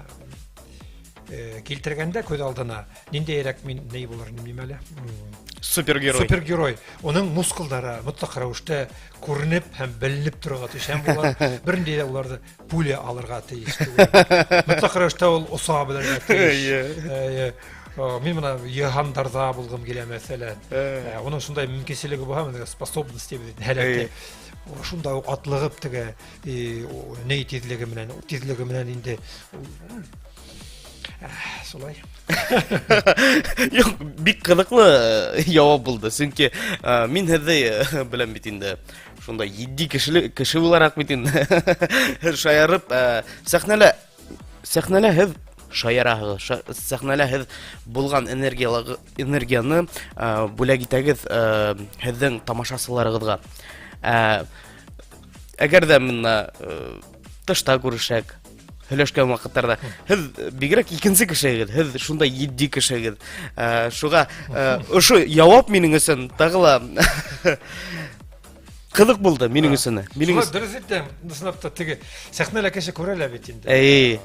Килтергәндә күҙ алдына ниндәйерәк мин ни булыр инем әле? Супергерой. Супергерой. Уның мускулдары мотлаҡ рәүештә күренеп һәм беленеп торорға тейеш. Һәм улар берниндәй дә уларҙы пуля алырға тейеш түгел. Мотлаҡ рәүештә ул оса белергә тейеш. Мин бына йыһандарҙа булғым килә, мәҫәлән. Уның шундай мөмкинселеге булһа, способность тип һәләте. Шунда уҡ атлығып теге ней тиҙлеге менән, тиҙлеге менән инде шулай. Юҡ, бик ҡыҙыҡлы яуап булды, сөнки мин һеҙҙе беләм бит инде. Шундай етди кешеле кеше булараҡ бит инде. Шаярып, сәхнәлә сәхнәлә һеҙ шаяраһығыҙ, сәхнәлә һеҙ булған энергияны бүләк итәгеҙ һеҙҙең тамашасыларығыҙға. Әгәр дә мына тышта күрешәк, һөйләшкән ваҡыттарҙа һеҙ бигерәк икенсе кешегеҙ, һеҙ шундай етди кешегеҙ. Шуға ошо яуап минең өсөн тағы ла ҡыҙыҡ булды минең өсөн. Минең өсөн. Дөрөҫ әйтәм, ысынлап та теге сәхнәлә кеше күрә лә бит инде. Әй.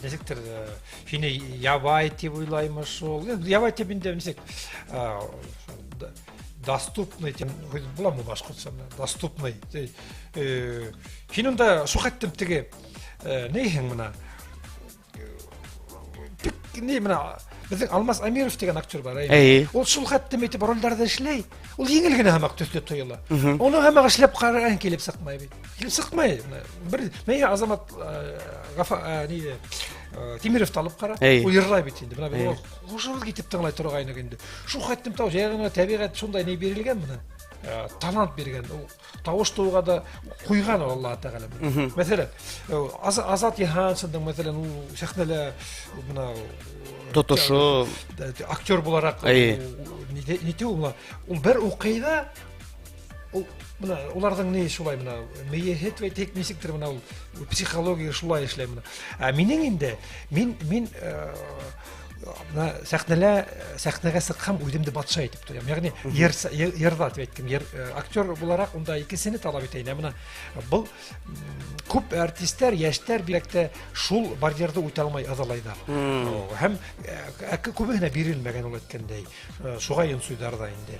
Нисектер һине ябай тип уйлаймы шул. Ябай тип инде нисек доступный тип буламы башҡортса? Доступный. Һин унда шул хәтлем теге нейһең мына ни мына беҙҙең Алмаз Амиров тигән актер бар. Әйе. Ул шул хәтлем итеп ролдәрҙе эшләй. Ул еңел генә һымаҡ төҫлө тойола. Уны һымаҡ эшләп ҡараған килеп сыҡмай бит. Килеп сыҡмай. Бер мин Азамат Гафа ни Тимировты алып ҡара. Ул йырлай бит инде. Бына хушыбыҙ китеп тыңлай торғайныҡ инде. Шул хәтлем тау җай гына тәбиғәт шундай ни бирелгән мына. Талант биргән. Ул тавыш тууға да ҡуйған Аллаһ Тәғәлә. Мәҫәлән, Азат Йыһаншиндың, мәҫәлән, ул сәхнәлә бына тотошо актер булараҡ нитеү ул ул бер уҡый ҙа ул бына уларҙың ни шулай бына мейеһе тип әйтәйек, нисектер бына ул психология шулай эшләй бына. Ә минең инде мин мин бына сәхнәлә сәхнәгә сыҡһам үҙемде батша итеп тоям. Ягъни йыр йырҙа тип әйткем, йыр актер булараҡ унда икесене талап итә ине. Бына был күп артисттар, йәштәр бигерәк тә шул барьерҙы үтә алмай ыҙалайҙар. Һәм күбеһенә бирелмәгән ул әйткәндәй. Шуға йонсойҙар ҙа инде.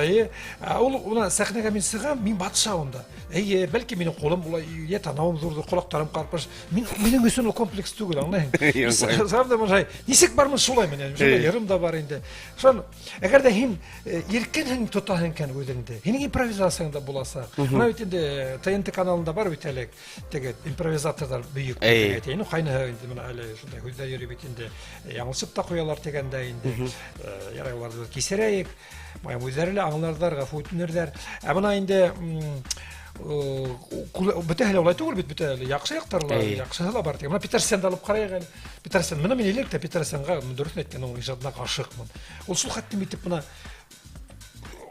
Эйе, ул уна сәхнәгә мин сығам, мин батша унда. Эйе, бәлки минең ҡулым улай, йә танауым ҙурҙыр, ҡолаҡтарым ҡарпыш. Мин минең өсөн ул комплекс түгел, аңлайһың. Сығам да мына нисек бармын шулай менән. Шундай йырым да бар инде. Шунан әгәр ҙә һин иркенһең тотаһың икән үҙеңде, һинең импровизацияң да буласаҡ. Бына бит инде ТНТ каналында бар бит әле теге импровизаторҙар бөйөк дип әйтәйен. Ҡайныһы инде бына әле шундай һүҙҙәр йөрөй бит инде. Яңылышып та ҡуялар тигәндә инде. Ярай уларҙы кисерәйек. Майым үҙҙәре лә аңларҙар, ғәфү үтенерҙәр. Ә бына инде бөтәһе лә улай түгел бит, бөтәһе лә яҡшы яҡтары ла, яҡшыһы ла бар тигән. Бына Петерсенды алып ҡарайыҡ әле. Петерсен, бына мин элек тә Петерсенға, дөрөҫөн әйткәндә, уның ижадына ғашиҡмын. Ул шул хәтлем итеп бына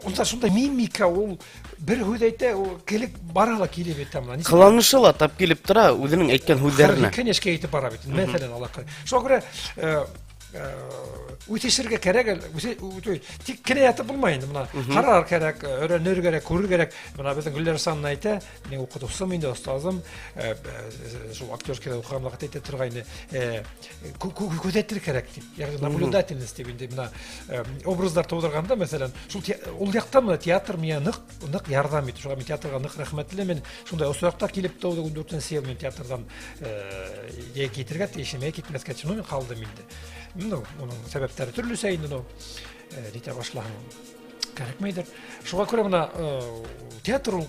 унда шундай мимика, ул бер һүҙ әйтә, ул килеп бара ла килеп әйтә бына. Ҡыланышы ла тап килеп тора үҙенең әйткән һүҙҙәренә. Ҡырҡ ике йәшкә етеп бара бит, мәҫәлән, Аллаһ. Шуға күрә үҫешергә кәрәк әле, тик кенә ятып булмай инде бына. Ҡарар кәрәк, өйрәнер кәрәк, күрер кәрәк. Бына беҙҙең Гөлләр Санна әйтә, минең уҡытыусым инде, остазым, шул актерскийҙа уҡыған ваҡытта әйтә торғайны, күҙәтер кәрәк тип, ягъни наблюдательность тип инде бына образдар тыуҙырғанда, мәҫәлән, шул ул яҡтан бына театр миңә ныҡ ныҡ ярҙам итте. Шуға мин театрға ныҡ рәхмәтлемен. Шундай осраҡта килеп тыуҙы, 14 йыл мин театрҙан йә китергә тейешем, йә китмәҫкә тейешем, мин ҡалдым инде. Ну, уның сәбәптәре төрлөсә инде, ну, нитә башлаһаң кәрәкмәйҙер. Шуға күрә бына театр ул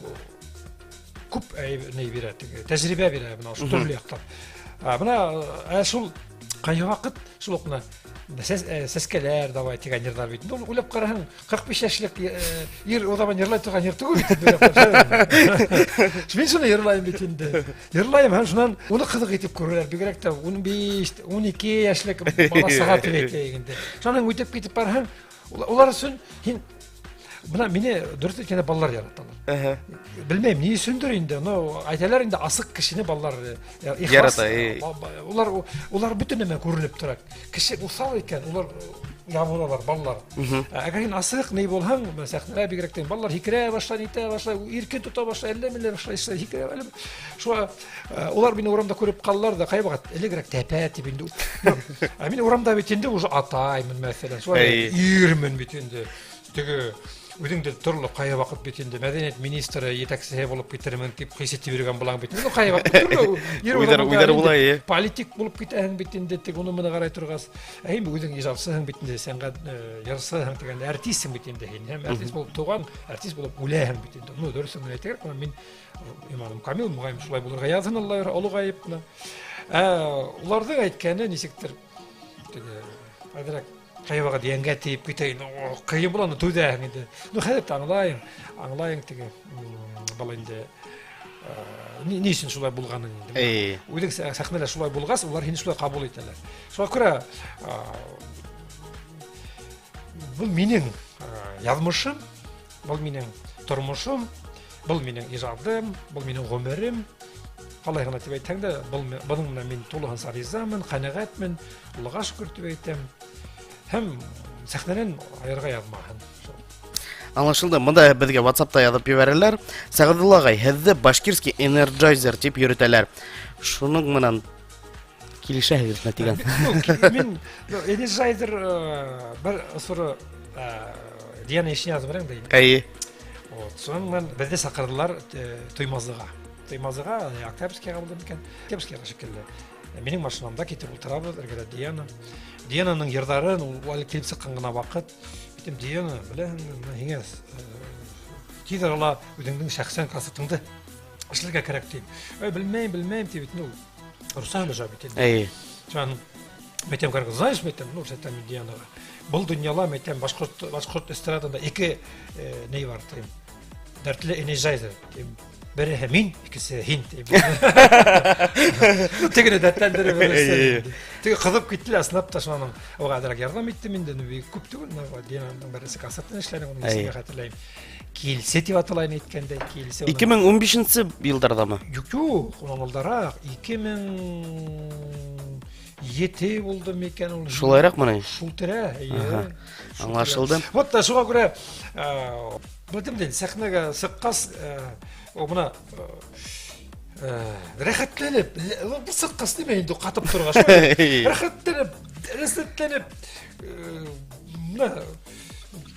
күп ни бирә, тәжрибә бирә бына ошо төрлө яҡтан. Бына шул ҡайһы ваҡыт шул уҡ бына сәскәләр давай тигән йырҙар бит. Ул уйлап ҡараһаң, 45 йәшлек ир o zaman йырлай торған йыр түгел бит инде. Мин шуны йырлайым бит инде. Йырлайым һәм шунан уны ҡыҙыҡ итеп күрәләр. Бигерәк тә 15, 12 йәшлек бала саға тип әйтәйек инде. Шунан үтеп китеп барһаң, улар өсөн һин бына мине дөрөҫ әйткәндә балалар яраталар. Белмәйем, ни өсөндөр инде, но әйтәләр инде асыҡ кешене балалар ярата. Улар бөтөн нәмә күренеп тора. Кеше уҫал икән, улар ябылалар балалар. Әгәр һин асыҡ ни булһаң, сәхнәлә бигерәк тә балалар һикерә башлай, нитә башлай, иркен тота башлай, әллә ниләр башлай, һикерә. Шуға улар мине урамда күреп ҡалалар ҙа, ҡайваҡыт элегерәк тәпә тип инде. Ә мин урамда бит инде уже атаймын, мәҫәлән, шулай ирмен бит инде. Теге үҙең дә төрлө ҡайваҡыт бит инде мәҙәниәт министры етәксеһе булып китермен тип хис итеп йөрөгән булаң бит. Ну ҡайваҡыт төрлө уйҙар була, политик булып китәһең бит инде, тик уны моны ҡарай торғас, ә һин үҙең ижадсыһың бит инде, сәнғәт йырсыһың тигән артистһың бит инде һин. Һәм артист булып тыуған, артист булып үләһең бит инде. Ну дөрөҫөн генә әйтергә, мин иманым камил, моғайын шулай булырға яҙһын, Алла олоғайып ҡына. Уларҙың әйткәне нисектер теге әҙерәк ҡайваҡыт йәнгә тейеп китә инде, ҡыйын була, түҙәһең инде. Ну хәҙер тә аңлайың, аңлайың теге был инде ни өсөн шулай булғанын инде. Үҙең сәхнәлә шулай булғас, улар һине шулай ҡабул итәләр. Шуға күрә был минең яҙмышым, был минең тормошом, был минең ижадым, был минең ғүмерем. Ҡалай ғына тип әйтһәң дә, бының менән мин тулыһынса ризамын, ҡәнәғәтмен, Аллаға шөкөр тип әйтәм. Һәм сәхнәнән айырға яҙмаһын. Аңлашылды. Бында беҙгә WhatsApp-та яҙып ебәрәләр. Сәғәҙулла ағай, һеҙҙе башкирский энерджайзер тип йөрөтәләр. Шуның менән килешәһегеҙме тигән? Мин энерджайзер бер осоро Диана Ишниязова белән дә. Әйе. Вот, шуның менән беҙҙе саҡырҙылар Туймазыға. Туймазыға, Октябрьскийға булды микән? Октябрьскийға шикелле. Минең машинамда китеп ултырабыҙ, эргәлә Диана. Диананың йырҙарын, ул әле килеп сыҡҡан ғына ваҡыт. Әйтәм, Диана, беләһеңме, бына һиңә тиҙ арала үҙеңдең шәхсән концертыңды эшләргә кәрәк тием. Эй, белмәйем, белмәйем тип бит, ну, русса һөйләшә бит инде. Әйе. Шунан әйтәм, кәрәк, знаешь, әйтәм, ну, әйтәм Дианаға. Был донъяла, әйтәм, башҡорт эстрадында ике ни бар тием. Дәртле энерджайзер тием. Береһе мин, икесе һин тием. Ну, тегене дәртләндереп бересе. Теге ҡыҙып китте лә, ысынлап та шунан уға әҙерәк ярҙам иттем инде, ну, бик күп түгел, но Диананың беренсе концертын эшләнем, уның исемен хәтерләйем. Килсе тип аталайын әйткәндәй, килсе. Ике мең ун бишенсе йылдарҙамы? Юҡ, юҡ, унан алдараҡ, 2007 булды микән ул? Шулайыраҡмы ни? Шул тирә, эйе. Аңлашылды. Вот шуға күрә, белдем дә, сәхнәгә сыҡҡас, бына рәхәтләнеп, сыҡҡас нимә инде ҡатып торғас, рәхәтләнеп, ләззәтләнеп, бына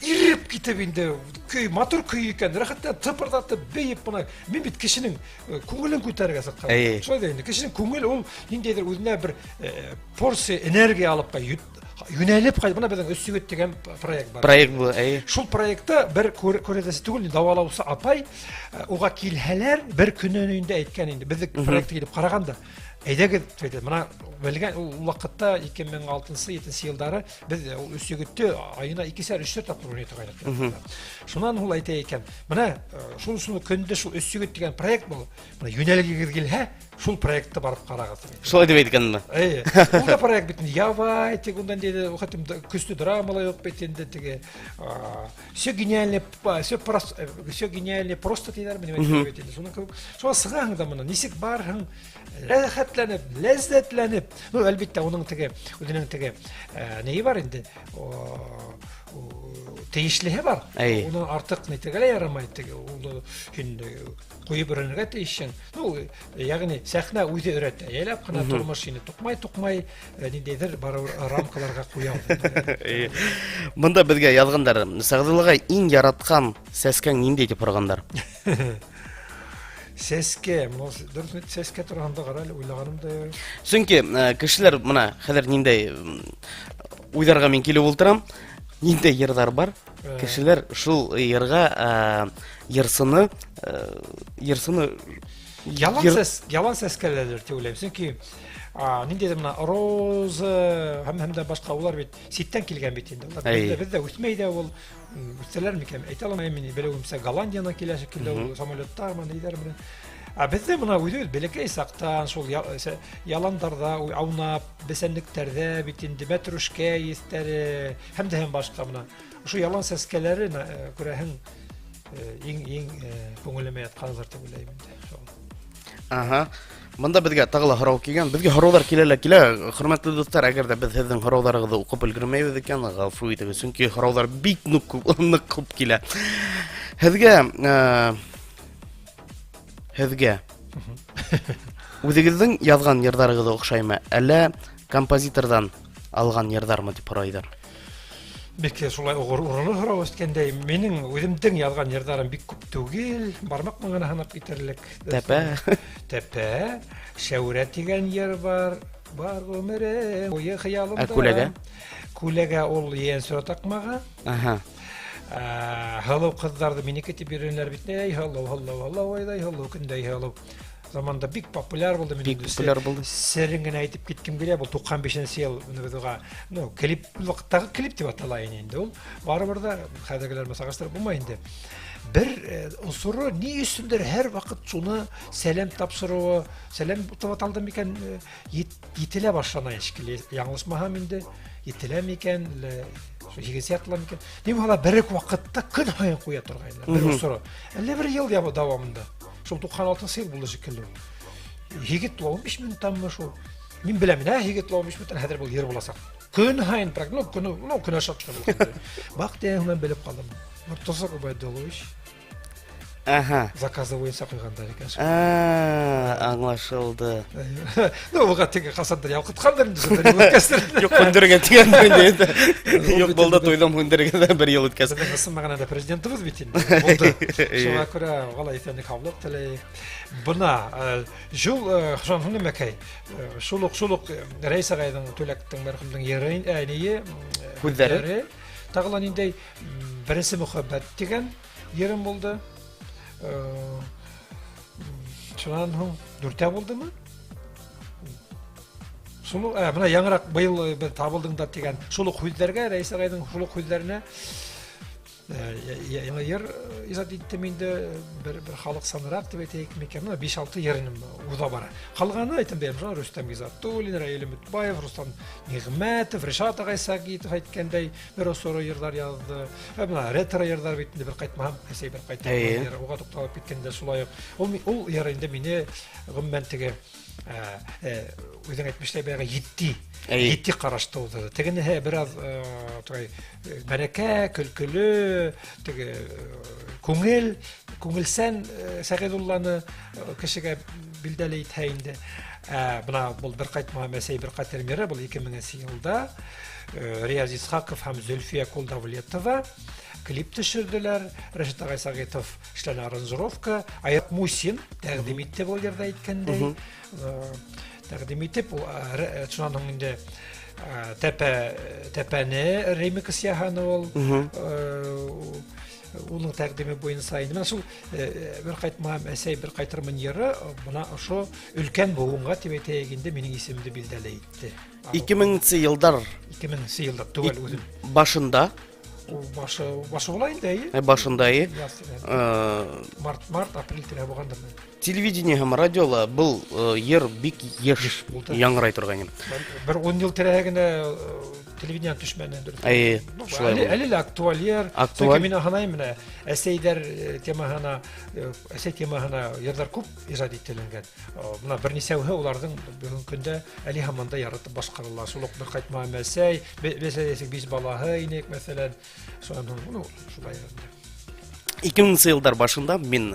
иреп китеп инде, көй, матур көй икән, рәхәтләнеп тыпырҙатып, бейеп бына. Мин бит кешенең күңелен күтәрергә сыҡҡан. Шулай ҙа инде, кешенең күңеле ул ниндәйҙер үҙенә бер порция энергия алып йүнәлеп ҡай-, бына беҙҙең Өс егет тигән проект бар. Проект был, әйе. Шул проектта бер күрәҙәсе түгел, дауалаусы апай, уға килһәләр, бер көнөн инде әйткән инде, беҙҙең проектка килеп ҡарағанда, әйҙәгеҙ, әйҙә, бына белгән ул ваҡытта ике мең алтынсы, етенсе йылдары беҙ ул Өс егетте айына икешәр, өсәр тапҡыр уйнай торғайныҡ. Шунан ул әйтә икән, бына шул шул көндә шул Өс егет тигән проект был, бына йүнәлгегеҙ килһә, шул проектты барып ҡарағыҙ тип әйтә. Шулай тип әйткәнме? Эйе. Ул да проект бит инде, ябай, тик унда инде ул хәтта көслө драма ла юҡ бит инде теге, все гениально, все просто, все гениально просто тиҙәр, минең әйтеп бит инде. Шуның кеүек, шуға сығаһың да бына, нисек барһың, рәхәтләнеп, ләззәтләнеп. Ну, әлбиттә, уның теге, үҙенең теге, нейе бар инде, тейешлеһе бар. Уны артыҡ нитергә лә ярамай, теге, уны һин ҡуйып өйрәнергә тейешһең. Ну, ягъни сәхнә үҙе өйрәтә. Йәйләп ҡына тормош һине туҡмай-туҡмай, ниндәйҙер барыбер рамкаларға ҡуя. Бында беҙгә яҙғандар, Сәғәҙулла ағай, иң яратҡан сәскәң ниндәй тип һорағандар? Сәскә, мына дөрөҫ әйт, сәскә тураһында ҡара әле, уйлағаным да юҡ. Сөнки кешеләр бына хәҙер ниндәй уйҙарға мин килеп ултырам, ниндәй йырҙар бар, кешеләр шул йырға йырсыны Ялан йыр ялан сәскәләр тип уйлайым. Сөнки, ниндәйҙер бына роза һәм дә башҡа улар бит ситтән килгән бит инде. Улар беҙҙә үҫмәй ҙә ул, үҫтеләр микән? Әйтә алмайым мин, белеүемсә Голландиянан килә шикелле ул самолеттар менән, нейҙәр менән. Ә беҙҙә бына үҙебеҙ бәләкәй саҡтан шул яландарҙа аунап, бесәнлектәрҙә бит инде мәтрүшкә еҫтәре һәм дә һәм башҡа бына. Ошо ялан сәскәләре, күрәһең, иң күңелемә ятҡанылар тип уйлайым инде. Шул. Монда беҙгә тағы ла һорау килгән. Беҙгә һорауҙар килә лә килә. Хөрмәтле дуҫтар, әгәр ҙә беҙ һеҙҙең һорауҙарығыҙҙы уҡып өлгөрмәйбеҙ икән, ғәфү итегеҙ, сөнки һорауҙар бик нык күп, нык күп килә. Һеҙгә э, һеҙгә үҙегеҙҙең яҙған йырҙарығыҙ оҡшаймы, әллә композиторҙан алған йырҙармы тип һорайҙар. Бик шулай урынлы һорау үткәндәй, минең үҙемдең яҙған йырҙарым бик күп түгел, бармаҡ менән генә һанап китерлек. Тәпә. Тәпә, Шәүрә тигән йыр бар, бар ғүмерем буйы хыялымда. Ә күләгә? Күләгә ул Ейәнсура таҡмағы. Аһа. Һылыу ҡыҙҙарҙы минеке тип йөрөнөләр бит. Әй, һылыу, һылыу, һылыу, айҙай һылыу, көндәй һылыу. Заманда бик популяр булды. Бик популяр булды. Серен генә әйтеп киткем килә, был 95 ел без уға, ну, клип, вакыттагы клип дип атала инде ул. Барыбер дә хәзергеләр белән чагыштырып булмай инде. Бер ынсыры ни өчендер һәр вакыт шуны сәлам тапшыруы, сәлам дип аталды микән, етелә башлана шикелле, яңлышмаһам инде, етелә микән, һигеҙенсе яртыла микән. Ни булһа бер үк вакытта көн һайын куя торгайнылар, бер ынсыры. Әллә бер ел дәвамында. Шул 96 ел булды шикелле. Һигеҙ тула 15 минуттанмы шул. Мин беләм, менә һигеҙ тула 15 минуттан хәҙер был йыр буласаҡ. Көн һайын, ну, көнө, ну, көн аша Бак дигән белеп калдым. Мортаза Гобәйдуллович. Ага. Заказы буйынса куйгандар икән. Аңлашылды. Ну, уға теге ҡасандыр ялҡытҡандыр инде, бер ел үткәстер. Юҡ, һүндерергә тигән инде. Юҡ, булды, туйҙым һүндерергә дә бер ел үткәс. Беҙҙең ысын мәғәнәлә президентыбыҙ бит инде. Булды. Шуңа күрә уға ла иҫәнлек һаулыҡ теләйек. Бына шул шунан һуң нәмәкәй, шул уҡ шул уҡ Рәис ағайҙың Түләктең мәрхүмдең йыры, әние һүҙҙәре. Тағы ла ниндәй беренсе мөхәббәт тигән йырым булды. Шунан һуң дүртәү булдымы? Шул менә яңыраҡ быйыл бер табылдың да тигән шул уҡ һүҙҙәргә, Рәис ағайҙың шул уҡ һүҙҙәренә яңы йыр ижад иттем инде, бер бер халыҡсаныраҡ тип әйтәйек микән, менә 5-6 йыр инем уҙа бара. Ҡалғаны әйтәм бәйем, шуна Рөстәм Гизатуллин, Раил Өметбаев, Руслан Ниғмәтов, Ришат ағай Сагитов әйткәндәй бер осоро йырҙар яҙҙы. Менә ретро йырҙар бит инде, бер ҡайтмаһам, әсәй бер ҡайтмаһам, йыр, уға туҡталып киткәндә шулай уҡ. Ул йыр инде мине ғөмүмән теге үҙең әйтмешләй баяғы етди, етди ҡараш тыуҙырҙы. Тегенеһе бер аҙ бәрәкә, көлкөлө, теге күңел, күңелсән Сәғиҙулланы кешегә билдәле итһә инде. Бына был бер ҡайтмаһам, әсәй бер ҡайтыр йыры, был ике меңенсе йылда Рияз Исхаҡов һәм Зөлфиә Кулдавлетова клип төшөрҙөләр. Рәшит ағай Сәғитов эшләне аранжировка. Айрат Мусин тәҡдим итте был йырҙы әйткәндәй. Тәҡдим итеп, ул, шунан һуң инде тәпәне ремикс яһаны ул. Уның тәҡдиме буйынса инде. Менә шул бер ҡайтмаһам, әсәй бер ҡайтырмын йыры, бына ошо өлкән быуынға тип әйтәйек инде, минең исемемде билдәле итте. Ике меңенсе йылдар. Ике меңенсе йылдар түгел үҙем. Башында. Ул башы була инде, әйе. Башында, әйе. Яз тирәһе. Март, апрель тирәһе булғандыр. Телевидение һәм радиола был йыр бик йыш Йыш булды. яңғырай торғайны. Бер ун йыл тирәһе генә телевидение төшмәне, дөрөҫ. Әйе, Ну, шулай булды. әле лә актуаль йыр. Актуаль. Сөнки мин һанайым менә, әсәйҙәр темаһына, әсәй темаһына йырҙар күп ижад ителенгән. Бына бер нисәүһе уларҙың бөгөнгө көндә әле һаман да яратып башҡарыла. Шул уҡ бер ҡайтмаһам әсәй, бесәй биш балаһы инек, мәҫәлән. Шунан һуң, ну, шулай инде. Ике меңенсе йылдар башында мин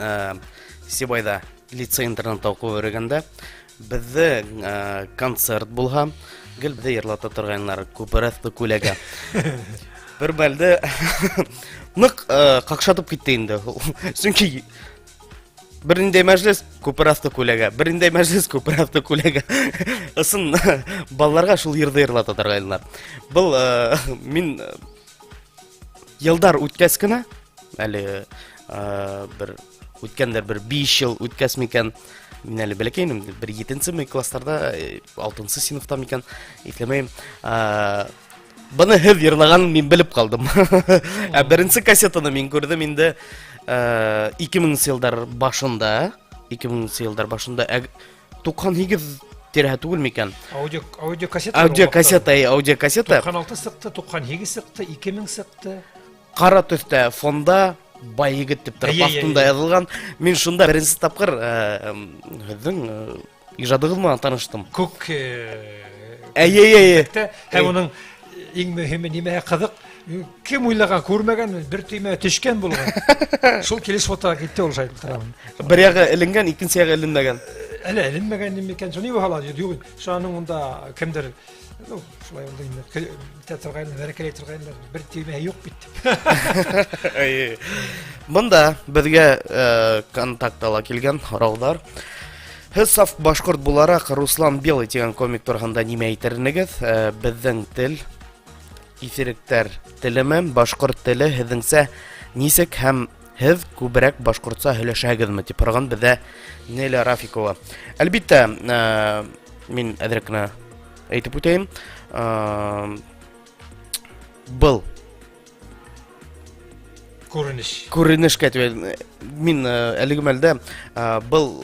Сибайҙа лицей-интернатта уҡып йөрөгәндә беҙҙең концерт булһа, гел беҙҙе йырлата торғайнылар Күперәҫле күләгә. Бер мәлде ныҡ ҡаҡшатып китте инде. Сөнки бер ниндәй мәжлес Күперәҫле күләгә, бер ниндәй мәжлес Күперәҫле күләгә. Ысын балаларға шул йырҙы йырлата торғайнылар. Был мин йылдар үткәс кенә, әле бер үткәндер бер 5 йыл үткәс микән, мин әле бәләкәй инем, бер етенсе ми класстарда, алтынсы синыфта микән, иҫләмәйем. Быны һеҙ йырлағанын мин белеп ҡалдым. Ә беренсе кассетаны мин күрҙем инде ике меңенсе йылдар башында, ике меңенсе йылдар башында, туҡһан һигеҙ тирәһе түгел микән? Аудио, аудиокассета Аудиокассета, әй, аудиокассета. Туҡһан алты сыҡты, туҡһан һигеҙ сыҡты, ике мең сыҡты. Ҡара төҫтә фонда бай егет тип тороп Әйе, әйе, аҫтында әйе. яҙылған. Мин шунда беренсе тапҡыр һеҙҙең Ижадығыҙ менән таныштым. Күк Әйе, әйе. Һәм уның иң мөһиме нимәһе ҡыҙыҡ, кем уйлаған, күрмәгән, бер төймә төшкән булған. Шул килеш фотоға китте ул шайтан торам. Бер яғы эленгән, икенсе яғы эленмәгән. Әле эленмәгән микән? Шуны юк юк. Шуның унда кемдер, ну, шулай унда инде итә торғайны, бәрәкәләй торғайнылар, бер төймә юк бит. Әйе. Бында беҙгә контактала килгән һорауҙар. Һеҙ саф башҡорт булараҡ Руслан Белый тигән комик тураһында нимә әйтер инегеҙ? Беҙҙең тел иҫеректәр телеме, башҡорт теле һеҙҙеңсә нисек һәм һеҙ күберәк башҡортса һөйләшәһегеҙме тип һораған беҙҙә Неля Рафикова. Әлбиттә, мин әҙерәк кенә әйтеп үтәйем. Был күренеш. Күренешкә тип мин әлеге мәлдә был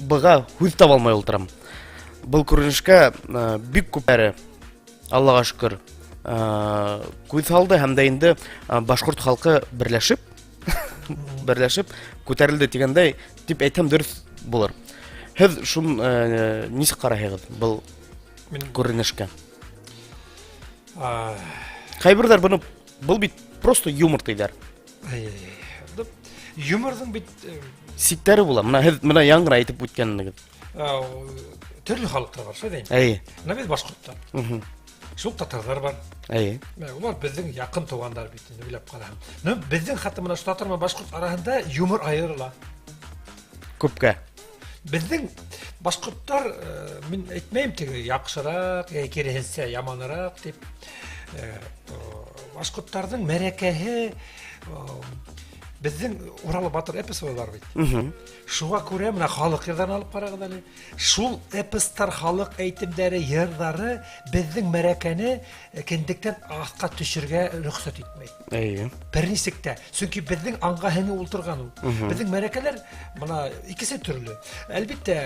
быға һүҙ таба алмай ултырам. Был күренешкә бик күптәре, Аллаға шөкөр, күҙ һалды һәм дә инде башҡорт халҡы берләшеп күтәрелде тигәндәй тип әйтһәм дөрөҫ булыр. Һеҙ шун нисек ҡарайһығыҙ был күренешкә? Ҡайберҙәр быны был бит просто юмор тиҙәр. Юморҙың бит сиктәре була. Мына һеҙ мына яңы ғына әйтеп үткәнегеҙ. Төрлө халыҡтар бар, шулай тием. Эйе. Мына беҙ башҡорттар. Шул татарҙар бар. Эйе. Улар беҙҙең яҡын туғандар бит инде, уйлап ҡараһаң. Но беҙҙең хатта мына татар менән башҡорт араһында юмор айырыла. Күпкә. Беҙҙең башҡорттар, мин әйтмәйем теге яҡшыраҡ, йә киреһенсә яманыраҡ тип. Башҡорттарҙың мәрәкәһе беҙҙең Урал батыр эпосы бар бит. Шуға күрә мына халыҡ йырҙарын алып ҡарағыҙ әле. Шул эпостар, халыҡ әйтемдәре, йырҙары беҙҙең мәрәкәне кендектән аҫҡа төшөргә рөхсәт итмәй. Эйе. Бер нисек тә. Сөнки беҙҙең аңға һеңеп ултырған ул. Беҙҙең мәрәкәләр мына икесе төрлө. Әлбиттә,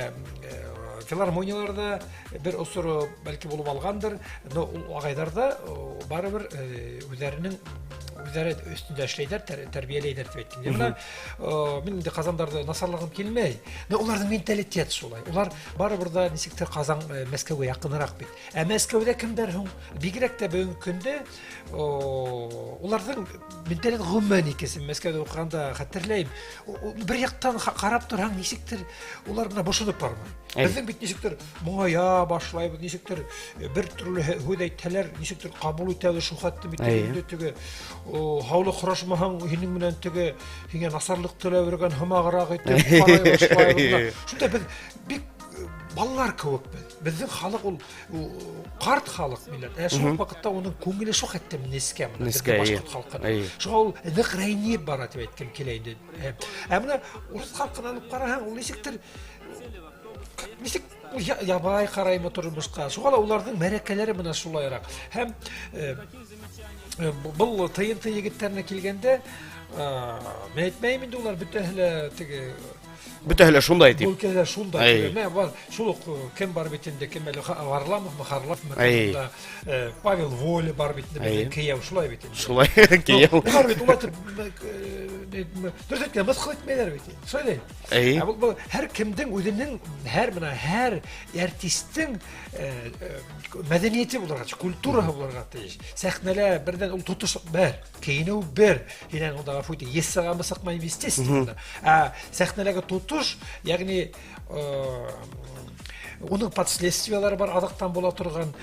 филармонияларҙа бер осоро бәлки булып алғандыр, но ул ағайҙар да барыбер үҙҙәренең үҙҙәре өҫтөндә эшләйҙәр, тәрбиәләйҙәр тип әйткәндә. Мына мин инде Ҡазандарҙы насарлағым килмәй, но уларҙың менталитет шулай. Улар барыбер ҙа нисектер Ҡазан Мәскәүгә яҡыныраҡ бит. Ә Мәскәүҙә кемдәр һуң? Бигерәк тә бөгөнгө көндә уларҙың менталитет ғөмүмән икенсе. Мәскәүҙә уҡығанда хәтерләйем. Бер яҡтан ҡарап торһаң, нисектер улар менән бошоноп бармай. Беҙҙең бит нисектер моңая башлайбыҙ, нисектер бер төрлө һүҙ әйтһәләр, нисектер ҡабул итәбеҙ шул хәтлем итеп инде теге һаулыҡ һорашмаһаң, һинең менән теге һиңә насарлыҡ теләп йөрөгән һымағыраҡ итеп ҡарай башлайбыҙ. Шунда беҙ бик балалар кеүекбеҙ. Беҙҙең халыҡ ул ҡарт халыҡ милләт. Ә шул ваҡытта уның күңеле шул хәтлем нескә мына Нескә, беҙҙең башҡорт халҡының. Шуға ул ныҡ рәнйеп бара тип әйткем килә инде. Ә мына урыҫ халҡын алып ҡараһаң, ул нисектер нисек ябай ҡараймы тормошҡа. Шуға ла уларҙың мәрәкәләре мына шулайыраҡ. Һәм был ТНТ егеттәренә килгәндә, мин әйтмәйем инде улар бөтәһе лә теге Бөтәһе лә шундай тип. Бөтәһе лә шундай. Мә бар, шул уҡ кем бар бит инде, кем әле Варламовмы, Харловмы, кемдә, Павел Воля бар бит инде, беҙҙең кейәү шулай бит инде. Шулай, кейәү. Улар бит, улар дөрөҫ әйткән, мыҫҡыл итмәйҙәр бит инде. Шулай бит. Ә был һәр кемдең үҙенең, һәр мына һәр артистың мәҙәниәте булырға тейеш, культураһы булырға тейеш. Сәхнәлә берҙән ул тотош бер, кейенеү бер. Һинән унда ғәфү ит, ес сығамы, сыҡмаймы, естественно. Ә сәхнәләге тотош, ягъни уның последствиялары бар, аҙаҡтан була торған,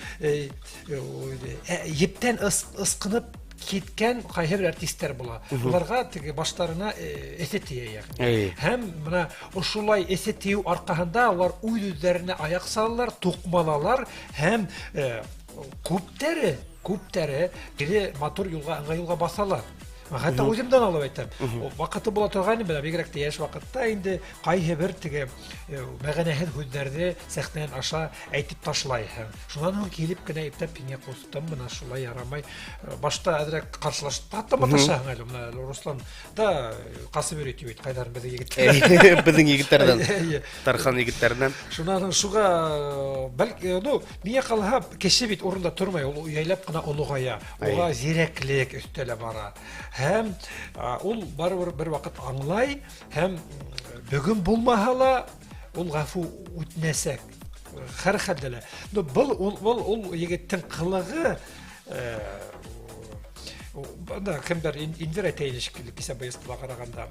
ептән ысҡынып киткән ҡайһы бер артисттар була. Уларға теге баштарына эҫе тейә, ягъни. Һәм мына ошолай эҫе тейеү арҡаһында улар үҙ-үҙҙәренә аяҡ салалар, туҡмалалар һәм күптәре кире матур юлға, ыңғай юлға баҫалар. Хатта үҙемдән алып әйтәм. Ваҡыты була торғайны, бына бигерәк тә йәш ваҡытта инде ҡайһы бер теге мәғәнәһеҙ һүҙҙәрҙе сәхнәнән аша әйтеп ташлайһың. Шунан һуң килеп кенә иптәп һиңә ҡустым, бына шулай ярамай. Башта әҙерәк ҡаршылашып хатта маташаһың әле. Бына Руслан да ҡасып йөрөй тип әйт, ҡайҙарын беҙҙең егеттәр. Беҙҙең егеттәрҙән. Тархан егеттәренән. Шунан һуң шуға, бәлки, ну, миңә ҡалһа, кеше бит урында тормай, ул яйлап ҡына олоғая. Уға зирәклек өҫтәлә бара. Һәм ул барыбер бер ваҡыт аңлай, һәм бөгөн булмаһа ла ул ғәфү үтенәсәк. Һәр хәлдә лә. Но был ул был ул егеттең ҡылығы бында кемдер Инвер әйтәйен шикелле кисә быйыстыла ҡарағанда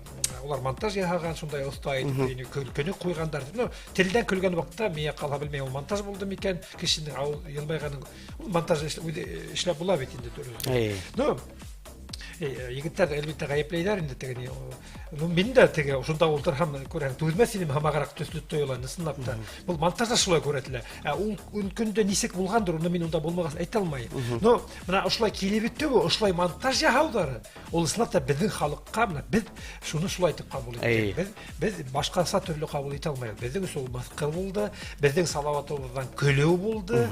улар монтаж яһаған шундай оҫта итеп көлкөнө ҡуйғандар. Ну, телдән көлгән ваҡытта миңә ҡалһа белмәйем ул монтаж булды микән, кешенең йылмайғанын ул монтаж эшләп була бит инде төрлө. Ну, егеттәр әлбиттә ғәйепләйҙәр инде теге. Ну, мин дә теге шунда ултырһам, күрәһең, түҙмәҫ инем һамағыраҡ төҫлө тойола, ысынлап та. Был монтажда шулай күрһәтелә. Ә ул көндә нисек булғандыр, уны мин унда булмағас әйтә алмайым. Но бына ошолай килеп етеүе, ошолай монтаж яһауҙары, ул ысынлап та беҙҙең халыҡҡа бына беҙ шуны шулай итеп ҡабул иттек. Беҙ башҡаса төрлө ҡабул итә алмайбыҙ. Беҙҙең өсөн ул мыҫҡыл булды, беҙҙең Салаватыбыҙҙан көлөү булды.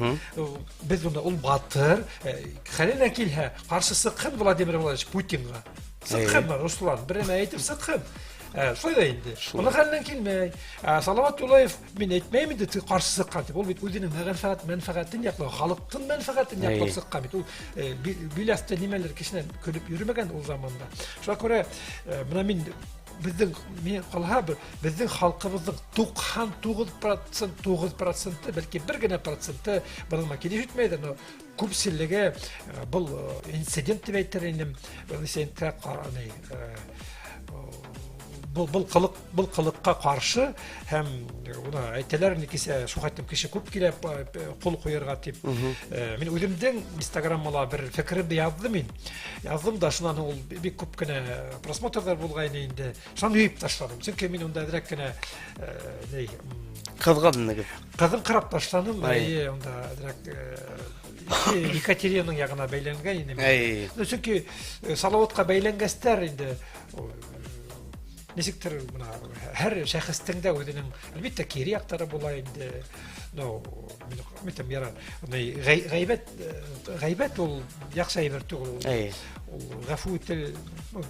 Беҙ уны ул батыр, хәленә килһә, ҡаршы сыҡһын Владимир Владимирович Путинға. Сыҡһын, Руслан, бер нәмә әйтеп сыҡһын. Шулай ҙа инде. Уның хәленән килмәй. Салават Юлаев, мин әйтмәйем инде ҡаршы сыҡҡан тип. Ул бит үҙенең мәнфәғәтен яҡлап, халыҡтың мәнфәғәтен яҡлап сыҡҡан бит. Ул бил аҫты нимәлер кешенән көлөп йөрөмәгән ул заманда. Шуға күрә бына мин беҙҙең мин ҡалһа бер беҙҙең халҡыбыҙҙың 99% 9%, бәлки бер генә проценты бының менән килешеп итмәйҙер, но күпселеге был инцидент тип әйтер инем. Был инцидентҡа был ҡылыҡ, был ҡылыҡҡа ҡаршы һәм уны әйтәләр инде кисә шул хәтлем кеше күп килә ҡул ҡуйырға тип. Мин үҙемдең Инстаграмыла бер фекеремде яҙҙым мин. Яҙҙым да шунан ул бик күп кенә просмотрҙар булғайны инде. Шунан өйөп ташланым. Сөнки мин унда әҙерәк кенә ни ҡыҙған ҡыҙын ҡарап ташланым. Эйе, унда әҙерәк Екатеринаның яғына бәйләнгән инде. Сөнки Салаватҡа бәйләнгәстәр инде нисектер бына һәр шәхестең дә үҙенең әлбиттә кире яҡтары була инде. Ну, мин әйтәм, ярар. Ғәйбәт, ғәйбәт ул яҡшы әйбер түгел. Ул ғәфү ител,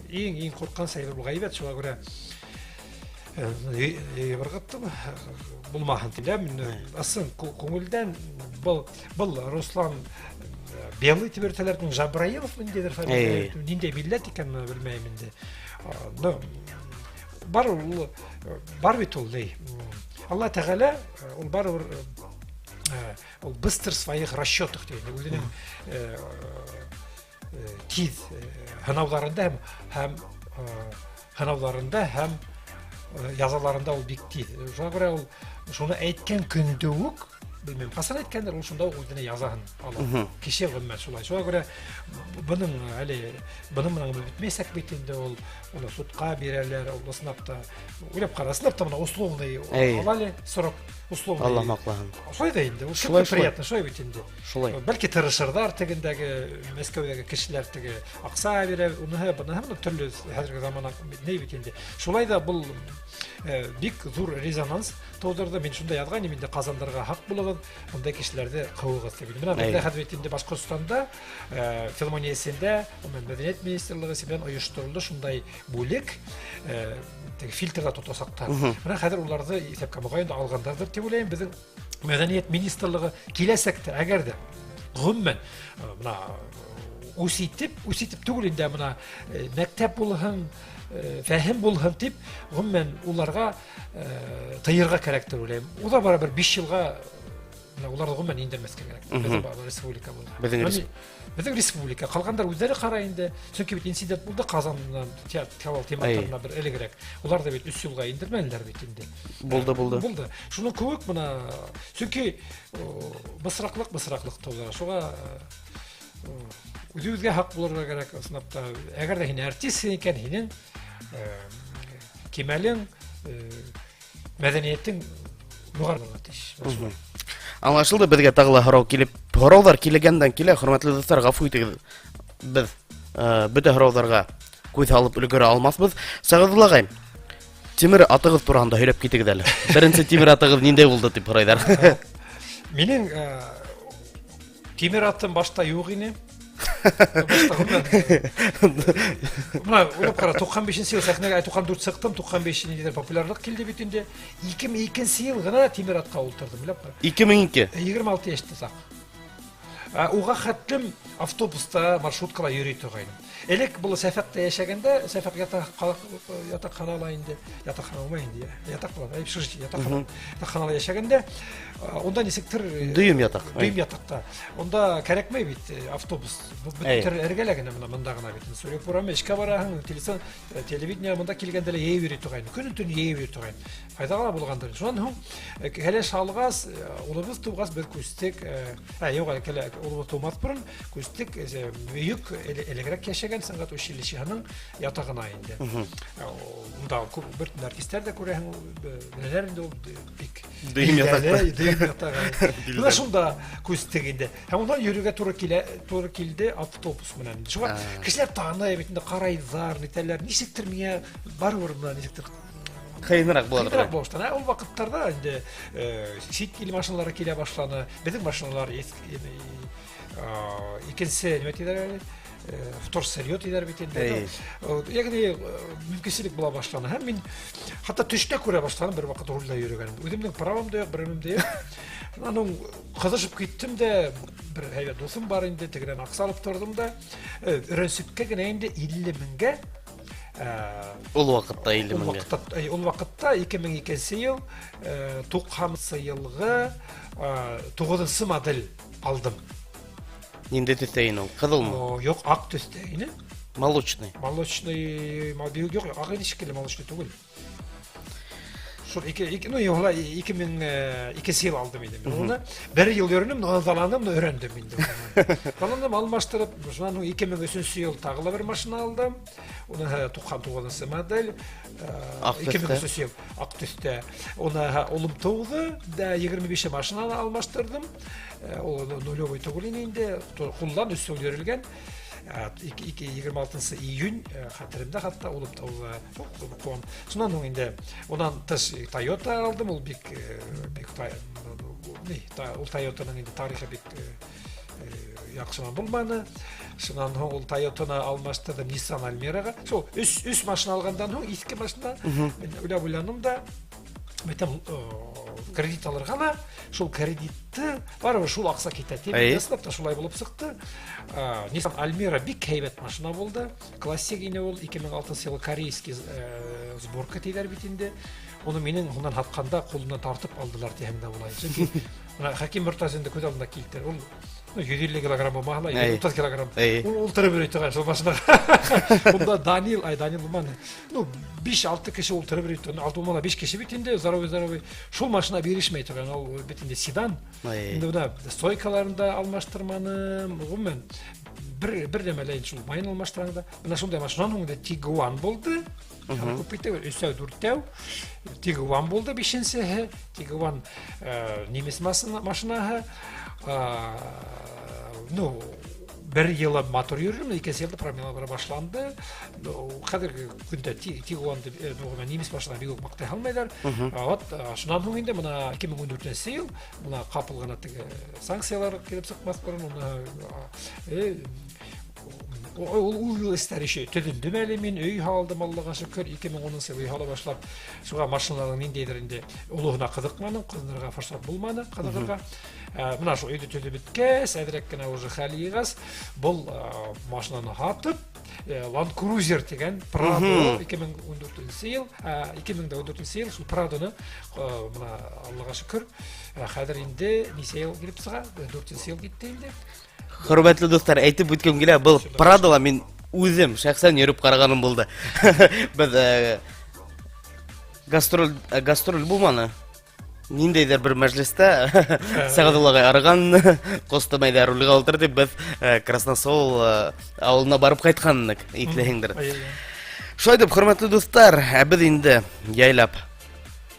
иң ҡурҡҡан әйбер ул ғәйбәт, шуға күрә ырғыттым, булмаһын тип. Мин ысын күңелдән был Руслан Белый тип йөрөтәләр, Жабраилов ниндәйҙер фамилия, ниндәй милләт икәнен белмәйем инде. Но бар ул, бар бит ул, ни. Алла Тәғәлә ул барыбер ул быстр в своих расчетах тигән, үҙенең тиҙ һынауҙарында һәм һынауҙарында һәм язаларында ул бик тиҙ. Шуға күрә ул шуны әйткән көндә үк, белмәйем, ҡасан әйткәндер, ул шунда уҡ үҙенә язаһын ала. Кеше ғөмүмән шулай. Шуға күрә бының әле бының менән бөтмәйсәк бит инде ул, уны судҡа бирәләр, ул ысынлап та уйлап ҡара, ысынлап та бына условный ала әле срок, условный. Аллаһ һаҡлаһын. Шулай ҙа инде, ул Шулай, приятно, шулай бит инде. Шулай. Бәлки тырышырҙар тегендәге Мәскәүҙәге кешеләр теге аҡса бирә, уныһы, быныһы, бына төрлө хәҙерге замана ни бит инде. Шулай ҙа был бик ҙур резонанс тыуҙырҙы. Мин шунда яҙған инем инде, ҡазандарға һаҡ булығыҙ, ундай кешеләрҙе ҡыуығыҙ тип. Бына беҙҙә хәҙер бит инде Башҡортостанда филармонияһында, уның мәҙәниәт министрлығы менән ойошторолдо шундай бүлек, теге фильтрҙа тотасаҡтар. Бына хәҙер уларҙы иҫәпкә моғайын да алғандарҙыр тип уйлайым. Беҙҙең мәҙәниәт министрлығы киләсәктә әгәр ҙә ғөмүмән бына үс итеп, үс итеп түгел инде, бына мәктәп булһын, фәһем булһын тип, ғөмүмән уларға тыйырға кәрәк тип уйлайым. Уҙа бара бер 5 йылға бына уларҙы ғөмүмән индермәҫкә кәрәк. Беҙҙең республика булды. Беҙҙең Беҙҙең республика. Ҡалғандар үҙҙәре ҡарай инде. Сөнки бит инцидент булды Ҡазандан театрал тематарына бер элегерәк. Улар ҙа бит 3 йылға индермәнеләр бит инде. Булды, булды. Булды. Шуның кеүек бына, сөнки бысраҡлыҡ, бысраҡлыҡ тыуҙыра. Шуға үҙебеҙгә һаҡ булырға кәрәк, ысынлап та. Әгәр ҙә һин артистһың икән, һинең кимәлең, мәҙәниәтең юғары булырға тейеш. Аңлашылды, беҙгә тағы ла һорау килеп, һорауҙар килгәндән килә, хөрмәтле дуҫтар, ғәфү итегеҙ. Беҙ бөтә һорауҙарға күҙ һалып өлгөрә алмаҫбыҙ. Сәғәҙулла ағай, тимер атығыҙ тураһында һөйләп китегеҙ әле. Беренсе тимер атығыҙ ниндәй булды тип һорайҙар. Минең тимер атым башта юҡ ине. Бына уйлап ҡара, туҡһан бишенсе йыл сәхнәгә, туҡһан дүрт сыҡтым, туҡһан биш ниндәйҙер популярлыҡ килде бит инде. Ике мең икенсе йыл ғына тимер атҡа ултырҙым, уйлап ҡара. Ике мең ике? Егерме алты йәштә саҡ. Уға хәтлем автобуста, маршруткала йөрөй торғайным. Элек был Сәфәктә яшәгәндә, Сәфәк ятакханала инде, ятакхана булмай инде, ятак була, общежитие, ятакхана. Ятакханала яшәгәндә, унда нисектер дөйөм ятак. Дөйөм ятакта. Унда кәрәкмәй бит автобус. Бөтен эргәлә генә менә монда гына бит. Сурек урамы эшкә бараһың, телефон, телевидение монда килгәндә лә йәйеп йөри торган. Көнен төн йәйеп йөри торган. Файдага булгандыр. Шуннан һуң кәләш алгас, улыбыз тугас бер күстек, ә юк әле кәлә улыбыз тумас борын күстек бөек элегрәк яшәгән сәнгать училищеһының ятагына инде. Унда күп бер артистлар да күрәһең, беләләр инде ул бик дөем ятакта. Дөем ятагы. Менә шунда күстек инде. Һәм унда йөрергә туры килә, туры килде автобус белән. Шуңа кешеләр таный бит инде, карайлар, нитәләр. Ничектер миңа барыбер менә ничектер кыенрак була. Кыенрак була. Ә ул вакытларда инде чит ил машиналары килә башлады. Безнең машиналар икенче нимә диләр әле? Вторсырье диләр бит инде. Ягъни мөмкинчелек була башлады. Һәм мин хәтта төштә күрә башладым бер вакыт рульдә йөргәнемдә. Үземнең правам да юк, беремем дә юк. Аның кызышып киттем дә, бер әйбәт дусым бар инде, тегедән акча алып тордым да, өйрәнсеккә генә инде 50 меңгә. Ул вакытта 50 меңгә. Ул вакытта 2002 ел, 90 елгы 9 модель алдым. Нинди төстә ине ул? Кызылмы? Юк, ак төстә ине. Молочный. Молочный, юк, ак ине шикелле, молочный түгел. Шул ике, ике, ну, югла, 2002 ел алдым инде мин уны. Бер ел йөрдем, но азаландым, но өйрәндем инде. Алындым, алмаштырып, шуннан соң 2003 ел тагы да бер машина алдым. Уны 99 модель, 2003 ел ак төстә. Уны улым туды, да 25 машинаны алмаштырдым. Ул нулевой түгел инде, кулдан өстәл йөрелгән. 26 июнь хәтеремдә хәтта улым туды. Куан. Шуннан соң инде унан тыш Toyota алдым, ул бик бик ни, ул Toyotаның инде тарихы бик яхшынан булмады. Шуннан соң ул Toyotаны алмаштырдым Nissan Almeraга. Шул өч машина алгандан соң иске машина мин уйлап уйландым да, әйтәм, кредит алырга ла, шул кредитты барыбер шул акча китә дип, чынлап та шулай булып чыкты. Nissan Almera бик һәйбәт машина булды. Классик ине ул, 2006 елы корейский сборка диләр бит инде. Уны минең һуннан һатканда кулымнан тартып алдылар диһәм дә була. Чөнки менә Хәким Мортазин инде күз алдына килтер. Ул 150 килограмм булмаһа ла, 130 килограмм. Ул утырып йөри торган шул машинага. Унда Данил, ай Данил булмады. Ну, 5-6 кеше утырып йөри торган. Алты булмады, 5 кеше бит инде, здоровый, здоровый. Шул машина бирешмәй торган. Ул бит инде седан. Инде менә стойкаларын да алмаштырманым. Гомумән, бер бер нәмә лә шул майын алмаштырам да. Менә шундай машина инде Тигуан булды. Күп бит өчәү, дүртәү. Тигуан булды бишенчеһе. Тигуан немец машинаһы. Ну, бер елы матур йөрдем, икенче елда проблемалар башланды. Хәзерге көндә Тигуан дип, немец машина бик үк мактай алмыйлар. Вот, шуннан соң инде менә 2014 ел, менә капыл гына теге санкциялар килеп чыкмас борын, уны ул ел эшләр еще төзелдем әле мин, өй алдым, Аллага шөкер, 2010 ел өй ала башлап, шуңа машиналарның ниндәйдер инде олыгына кызыкмадым, кызынырга форсат булмады, кызыгырга. Менә шул өйне төзеп беткәч, әзрәк кенә уже хәл йыйгач, был машинаны һатып, Land Cruiser дигән Prado 2014 ел, 2014 ел шул Prado-ны менә Аллага шөкер, хәзер инде ничә ел килеп чыга? 4 ел китте инде. Хөрмәтле дуслар, әйтеп үткем килә, был Прадола мин үзем шәхсән йөреп караганым булды. Без гастроль гастроль булманы. Ниндәйдер бер мәҗлестә Сәгадулла агай арыган, Костомайда рульгә утыр дип без Красносол авылына барып кайтканнык, итләһеңдер. Шулай дип, хөрмәтле дуслар, ә без инде яйлап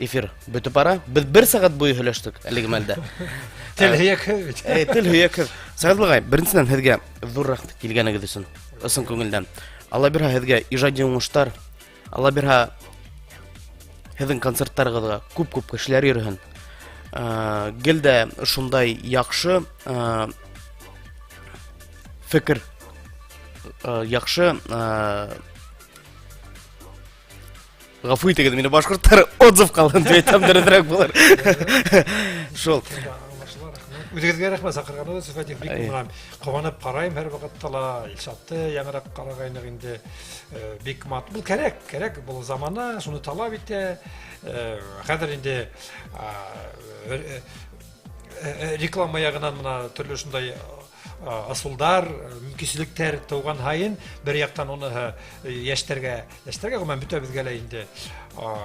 эфир бетеп бара. Без бер сәгать буе һөйләштек әлеге мәлдә. Тел һөякһеҙ бит. Әй, тел һөякһеҙ. Сәгать агай, беренсеннән һеҙгә ҙур рәхмәт килгәнегеҙ өсөн. Ысын күңелдән. Алла бирһә һеҙгә ижади уңыштар. Алла бирһә һеҙҙең концерттарығыҙға күп-күп кешеләр йөрөһөн. Гел дә шундай яҡшы фекер, яҡшы Гафу итегез мине, башкортлар, отзыв калган дип әйтсәм дөресрәк булыр. Шул. Үҙегеҙгә рәхмәт саҡырғанығыҙ өсөн, Фәтих, бик менән ҡыуанып ҡарайым һәр ваҡытта ла Илшатты яңыраҡ ҡарағайныҡ инде. Бик мат. Был кәрәк, кәрәк, был замана шуны талап итә. Хәҙер инде реклама яғынан мына төрлө шундай ысулдар, мөмкинселектәр тыуған һайын бер яҡтан уны йәштәргә, йәштәргә ғөмүмән бөтәбеҙгә лә инде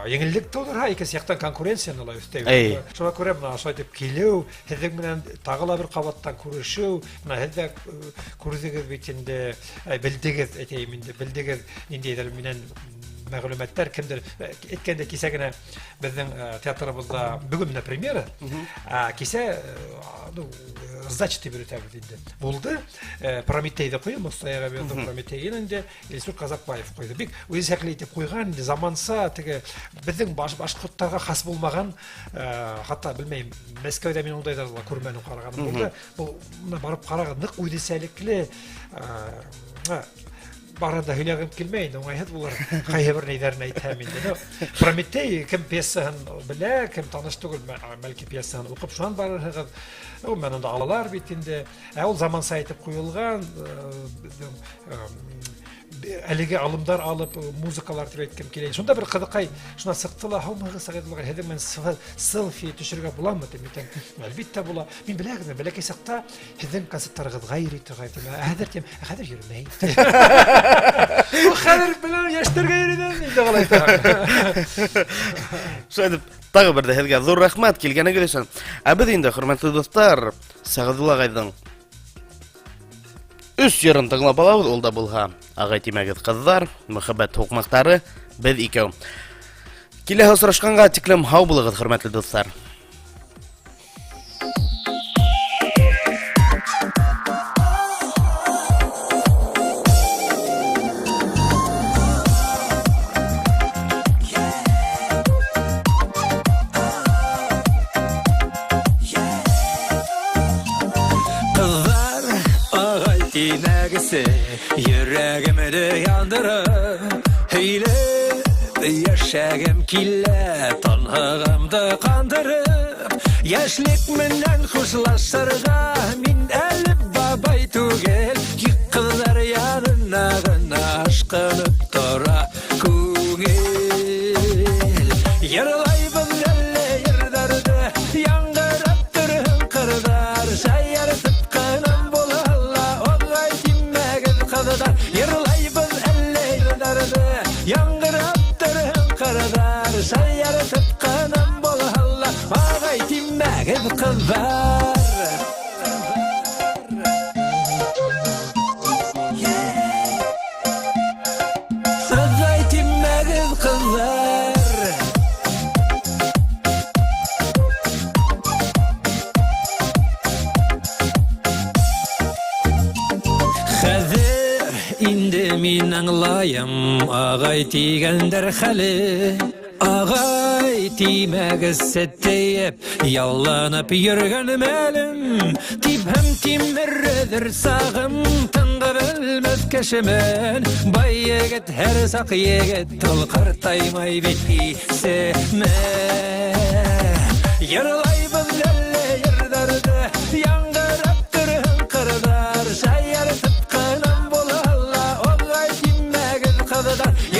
еңеллек тыуҙырһа, икенсе яҡтан конкуренцияны ла өҫтәй. Шуға күрә мына ошолай итеп килеү, һеҙҙең менән тағы ла бер ҡабаттан күрешеү, мына һеҙ ҙә күрҙегеҙ бит инде, белдегеҙ, әйтәйем инде, белдегеҙ ниндәйҙер минән мәғлүмәттәр, кемдер әйткәндә кисә генә беҙҙең театрыбыҙҙа бөгөн менә премьера, кисә ну сдача тип өйрәтәбеҙ инде. Булды. Прометейҙе ҡуйҙы, Мостай ағай Прометейын инде Илсур Ҡазаҡбаев ҡуйҙы. Бик үҙенсәлекле итеп ҡуйған, инде заманса теге беҙҙең башҡорттарға хас булмаған, хатта белмәйем, Мәскәүҙә мин ундайҙарҙы ла күрмәнем, ҡарағаным булды. Был мына барып ҡарағыҙ, ныҡ үҙенсәлекле барында һөйләгем килмәй инде, уңайһыҙ булыр. Ҡайһы бер нейҙәрен әйтһәм инде. Прометей кем пьесаһын белә, кем таныш түгел, бәлки пьесаһын уҡып шунан барырһығыҙ. Ғөмүмән унда алалар бит инде. Ә ул заманса итеп ҡуйылған, әлеге алымдар алып, музыкалар тип әйткем килә. Шунда бер ҡыҙыҡай шунан сыҡты ла, һаумыһығыҙ, Сәғәҙулла ағай, һеҙҙең менән селфи төшөрөргә буламы тип әйтәм. Әлбиттә була. Мин беләгеҙме, бәләкәй саҡта һеҙҙең концерттарығыҙға йөрөй торғайным. Ә хәҙер тим, ә хәҙер йөрөмәйем. Ул хәҙер беләм, йәштәргә йөрөйҙәр инде ҡалай. Шулай итеп, тағы бер дә һеҙгә ҙур рәхмәт килгәнегеҙ өсөн. Ә беҙ инде, хөрмәтле дуҫтар, Сәғәҙулла ағайҙың өс йырын тыңлап алабыҙ, ул да булһа Ағай тимәгеҙ ҡыҙҙар, Мөхәббәт һуҡмаҡтары, Беҙ икәү. Киләһе осрашҡанға тиклем һау булығыҙ, хөрмәтле дуҫтар. Ҡыҙҙар, ағай тимәгесе, йөрәгемде яндырып, һөйләп йәшәгем килә, танһығымды ҡандырып, йәшлек менән хушлашырға мин әле бабай түгел, тик ҡыҙҙар янына ғына ашҡынып тора күңел. Йырлайбыҙ әле йырҙарҙы, яңғырап торһон ҡырҙар, шаяртып ҡына була ла, ағай тимәгеҙ ҡыҙҙар. Йырлайбыҙ әле йырҙарҙы, яңғырап торһон ҡырҙар, шаяртып ҡына була ла, ағай тимәгеҙ ҡыҙҙар. Ағай тимәгеҙ ҡыҙҙар. Хәҙер инде мин аңлайым, ағай тигәндәр хәле. Ағай тимәгеҙ тиеп, ялланып йөрөгән мәлем. Типһәм тимерҙер сағым, тынғы белмәҫ кешемен. Бай егет һәр саҡ егет, ул ҡартаймай бит исемен.